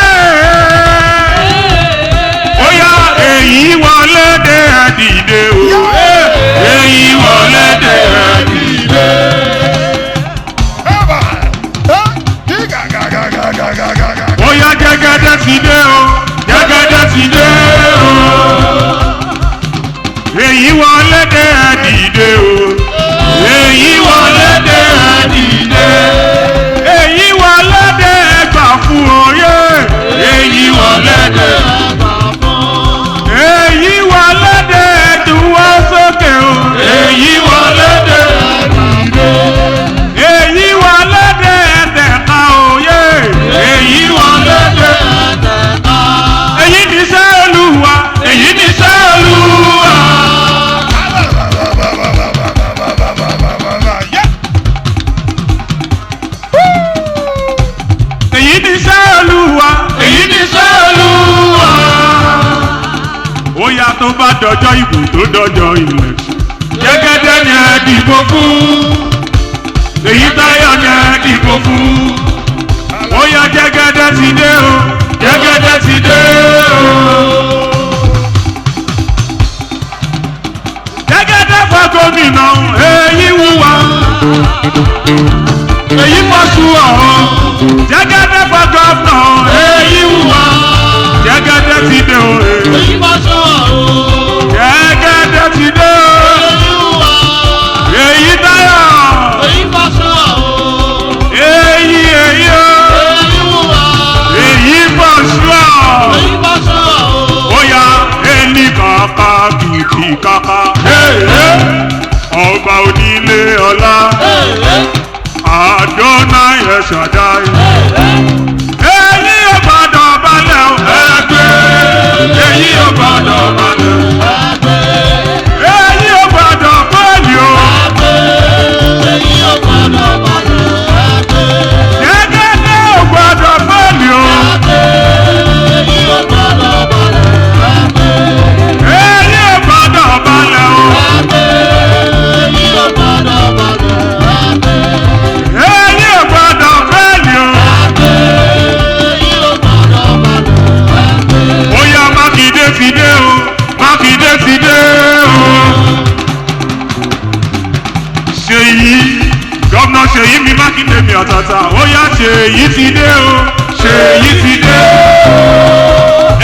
Ó yá èyí wọlé dé ẹ dìde o. Èyí wọlé dé ẹ dìde. Ó yá jẹ́gẹ́dẹ́ ti dé o. Jẹ́gẹ́dẹ́ ti dé o. dọjọ́ ìbò tó dọjọ́ ilẹ̀. Jẹ́gẹ́dẹ́ ni ẹ dìbò fún. Èyí Táyọ̀ ni ẹ dìbò fún. Ó yá Jẹ́gẹ́dẹ́ ti dé o. Jẹ́gẹ́dẹ́ ti dé o. Jẹ́gẹ́dẹ́ fọ́ gómìnà èyí wúwa. Èyí fọ́sù ọ̀hún. Jẹ́gẹ́dẹ́ fọ́ gọ́fúnà èyí wúwa. Jẹ́gẹ́dẹ́ ti dé o. Èyí fọ́sù ọ̀hún. Jẹ́gẹ́dẹ́ ti dé o. Èyí wúwa. Èyí Táyọ̀. Èyí fọ́sù ọ̀hún. Èyí èyí o. Èyí wúwa. Èyí fọ́sù ọ̀hún. Èyí fọ́sù ọ̀hún. Ó yá ẹni kàkà kìkì kàkà. Ọba onílé ọlá. Adonai El Shaddai. Èyí ò gbọ́dọ̀ balẹ̀ o. Ẹgbẹ́. Èyí ò gbọ́dọ̀ balẹ̀. Èyí ò gbọ́dọ̀ pẹ́ẹ́lí o. Èyí ò gbọ́dọ̀ balẹ̀. Jẹ́gẹ́dẹ́ ò gbọ́dọ̀ pẹ́ẹ́lí o. Èyí ò gbọ́dọ̀ balẹ̀. Èyí ò gbọ́dọ̀ balẹ̀ o. Èyí ò gbọ́dọ̀ balẹ̀. Èyí ò gbọ́dọ̀ pẹ́ẹ́lí o. Èyí ò gbọ́dọ̀ balẹ̀. Ó yá Mákindé ti dé o. Mákindé ti dé o. Ṣèyí gómìnà Ṣèyí mi Mákindé mi ọ̀tọ̀ọ̀tọ̀. Ó yá Ṣèyí ti dé o. Ṣèyí ti dé o.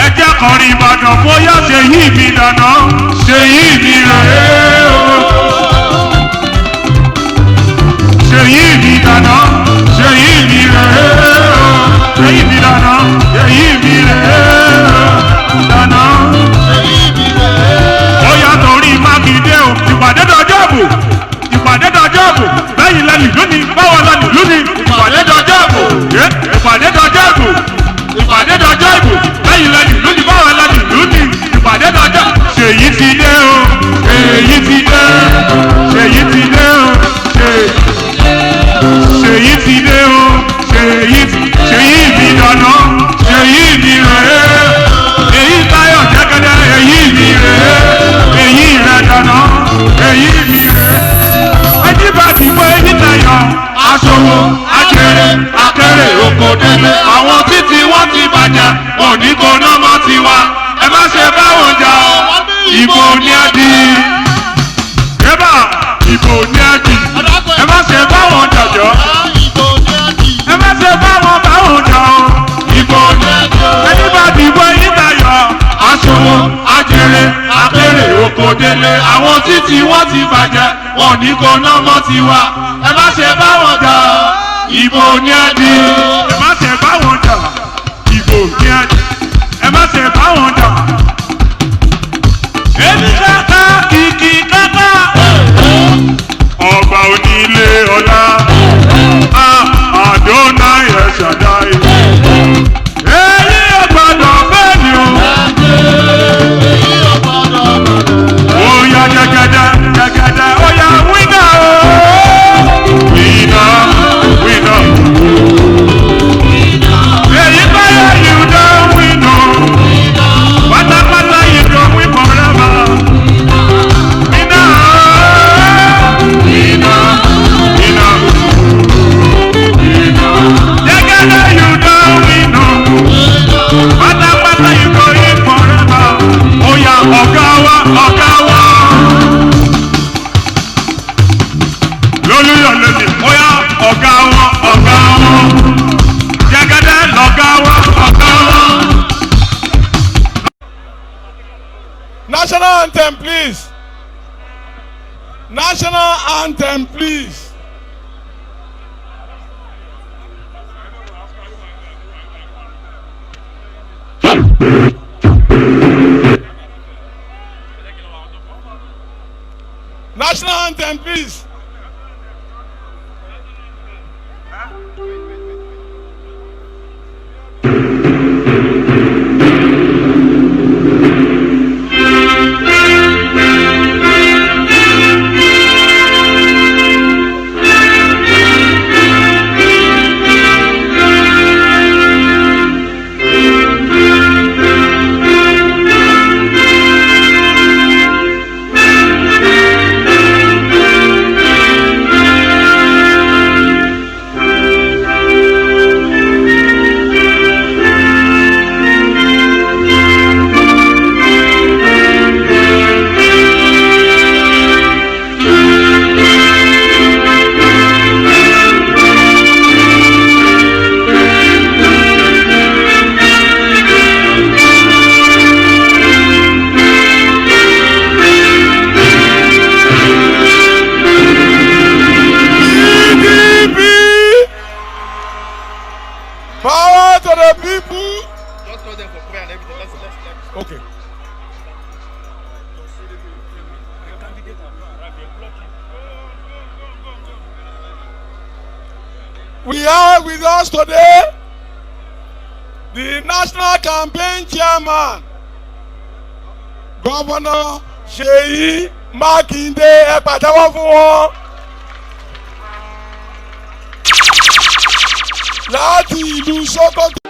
Ẹ jẹ́ kọrin Ìbàdàn bóyá Ṣèyí mi dáná. Ṣèyí mi rèé o. Ṣèyí mi dáná. Ṣèyí mi rèé o. Ṣèyí mi dáná. Ṣèyí mi rèé o. Dáná. Ó yá torí Mákindé o. Ìpàdé dọjọ́ ìbò. Ìpàdé dọjọ́ ìbò. Bẹ́yìn lẹ́nu lónìí. Báwo lẹ́nu lónìí. Ìpàdé dọjọ́ ìbò. Ìpàdé dọjọ́ ìbò. Ìpàdé dọjọ́ ìbò. Bẹ́yìn lẹ́nu lónìí. Báwo lẹ́nu lónìí. Ìpàdé dọjọ́. Ṣèyí ti dé o. Ṣèyí ti dé. Ṣèyí ti dé o. Ṣèyí ti dé o. Ṣèyí ti Ṣèyí mi dáná. Ṣèyí mi rèé. Èyí Táyọ̀ Jẹ́gẹ́dẹ́. Èyí mi rèé. Èyí rẹ̀ dáná. Èyí mi rèé. Ẹjí bá ti mọ èyí Táyọ̀. Aṣòwò ajere akérè oko délé. Àwọn títí wọ́n ti bàjẹ́. Òní kò ná mọ́ tiwa. Ẹ má ṣe báwọn jà o. Ìbò ni ẹ di. Yébà ìbò ni ẹ di. Ẹ má ṣe báwọn jàjọ́. Ẹ má ṣe báwọn báwọn jà o. Ìbò ni ẹ di. Ẹni bá dìbò èyí Táyọ̀. Aṣòwò ajere akérè oko délé. Àwọn títí wọ́n ti bàjẹ́. Wọn ò ní kó ná mọ́ tiwa. Ẹ má ṣe báwọn jà o. Ìbò ni ẹ di. Ẹ má ṣe báwọn jà. Ìbò ni ẹ di. Ẹ má ṣe báwọn jà. Èmi kàkà kìkì kàkà. Ọba onílé ọlá. Adonai El Shaddai. Èyí ò gbọ́dọ̀ bẹ́ẹ̀ ni o. Ó yá jẹ́gẹ́dẹ́ jẹ́gẹ́dẹ́ ó yá wíńdà o. Wíńdà wíńdà. Èyí báyọ̀ you don win o. Pátápátá you don win forever. Wíńdà wíńdà wíńdà. Jẹ́gẹ́dẹ́ you don win o. Pátápátá you go win forever. Ó yá ọ̀gá wa ọ̀gá wa. Lólúyọ̀ lónìí, ó yá ọ̀gá wọn ọ̀gá wọn. Jẹ́gẹ́dẹ́ lọ̀gá wọn ọ̀gá wọn. National anthem, please. National anthem, please. National anthem, please. Thank you. We have with us today the National Campaign Chairman, Governor Seyi Makinde. Ẹ pàtẹ́wọ́ fún wọn. Láti ìlú Sokoto.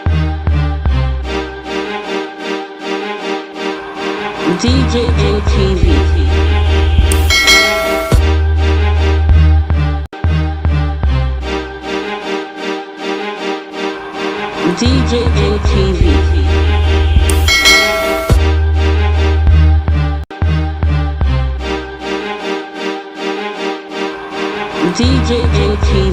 DJM TV. DJM TV. DJM TV.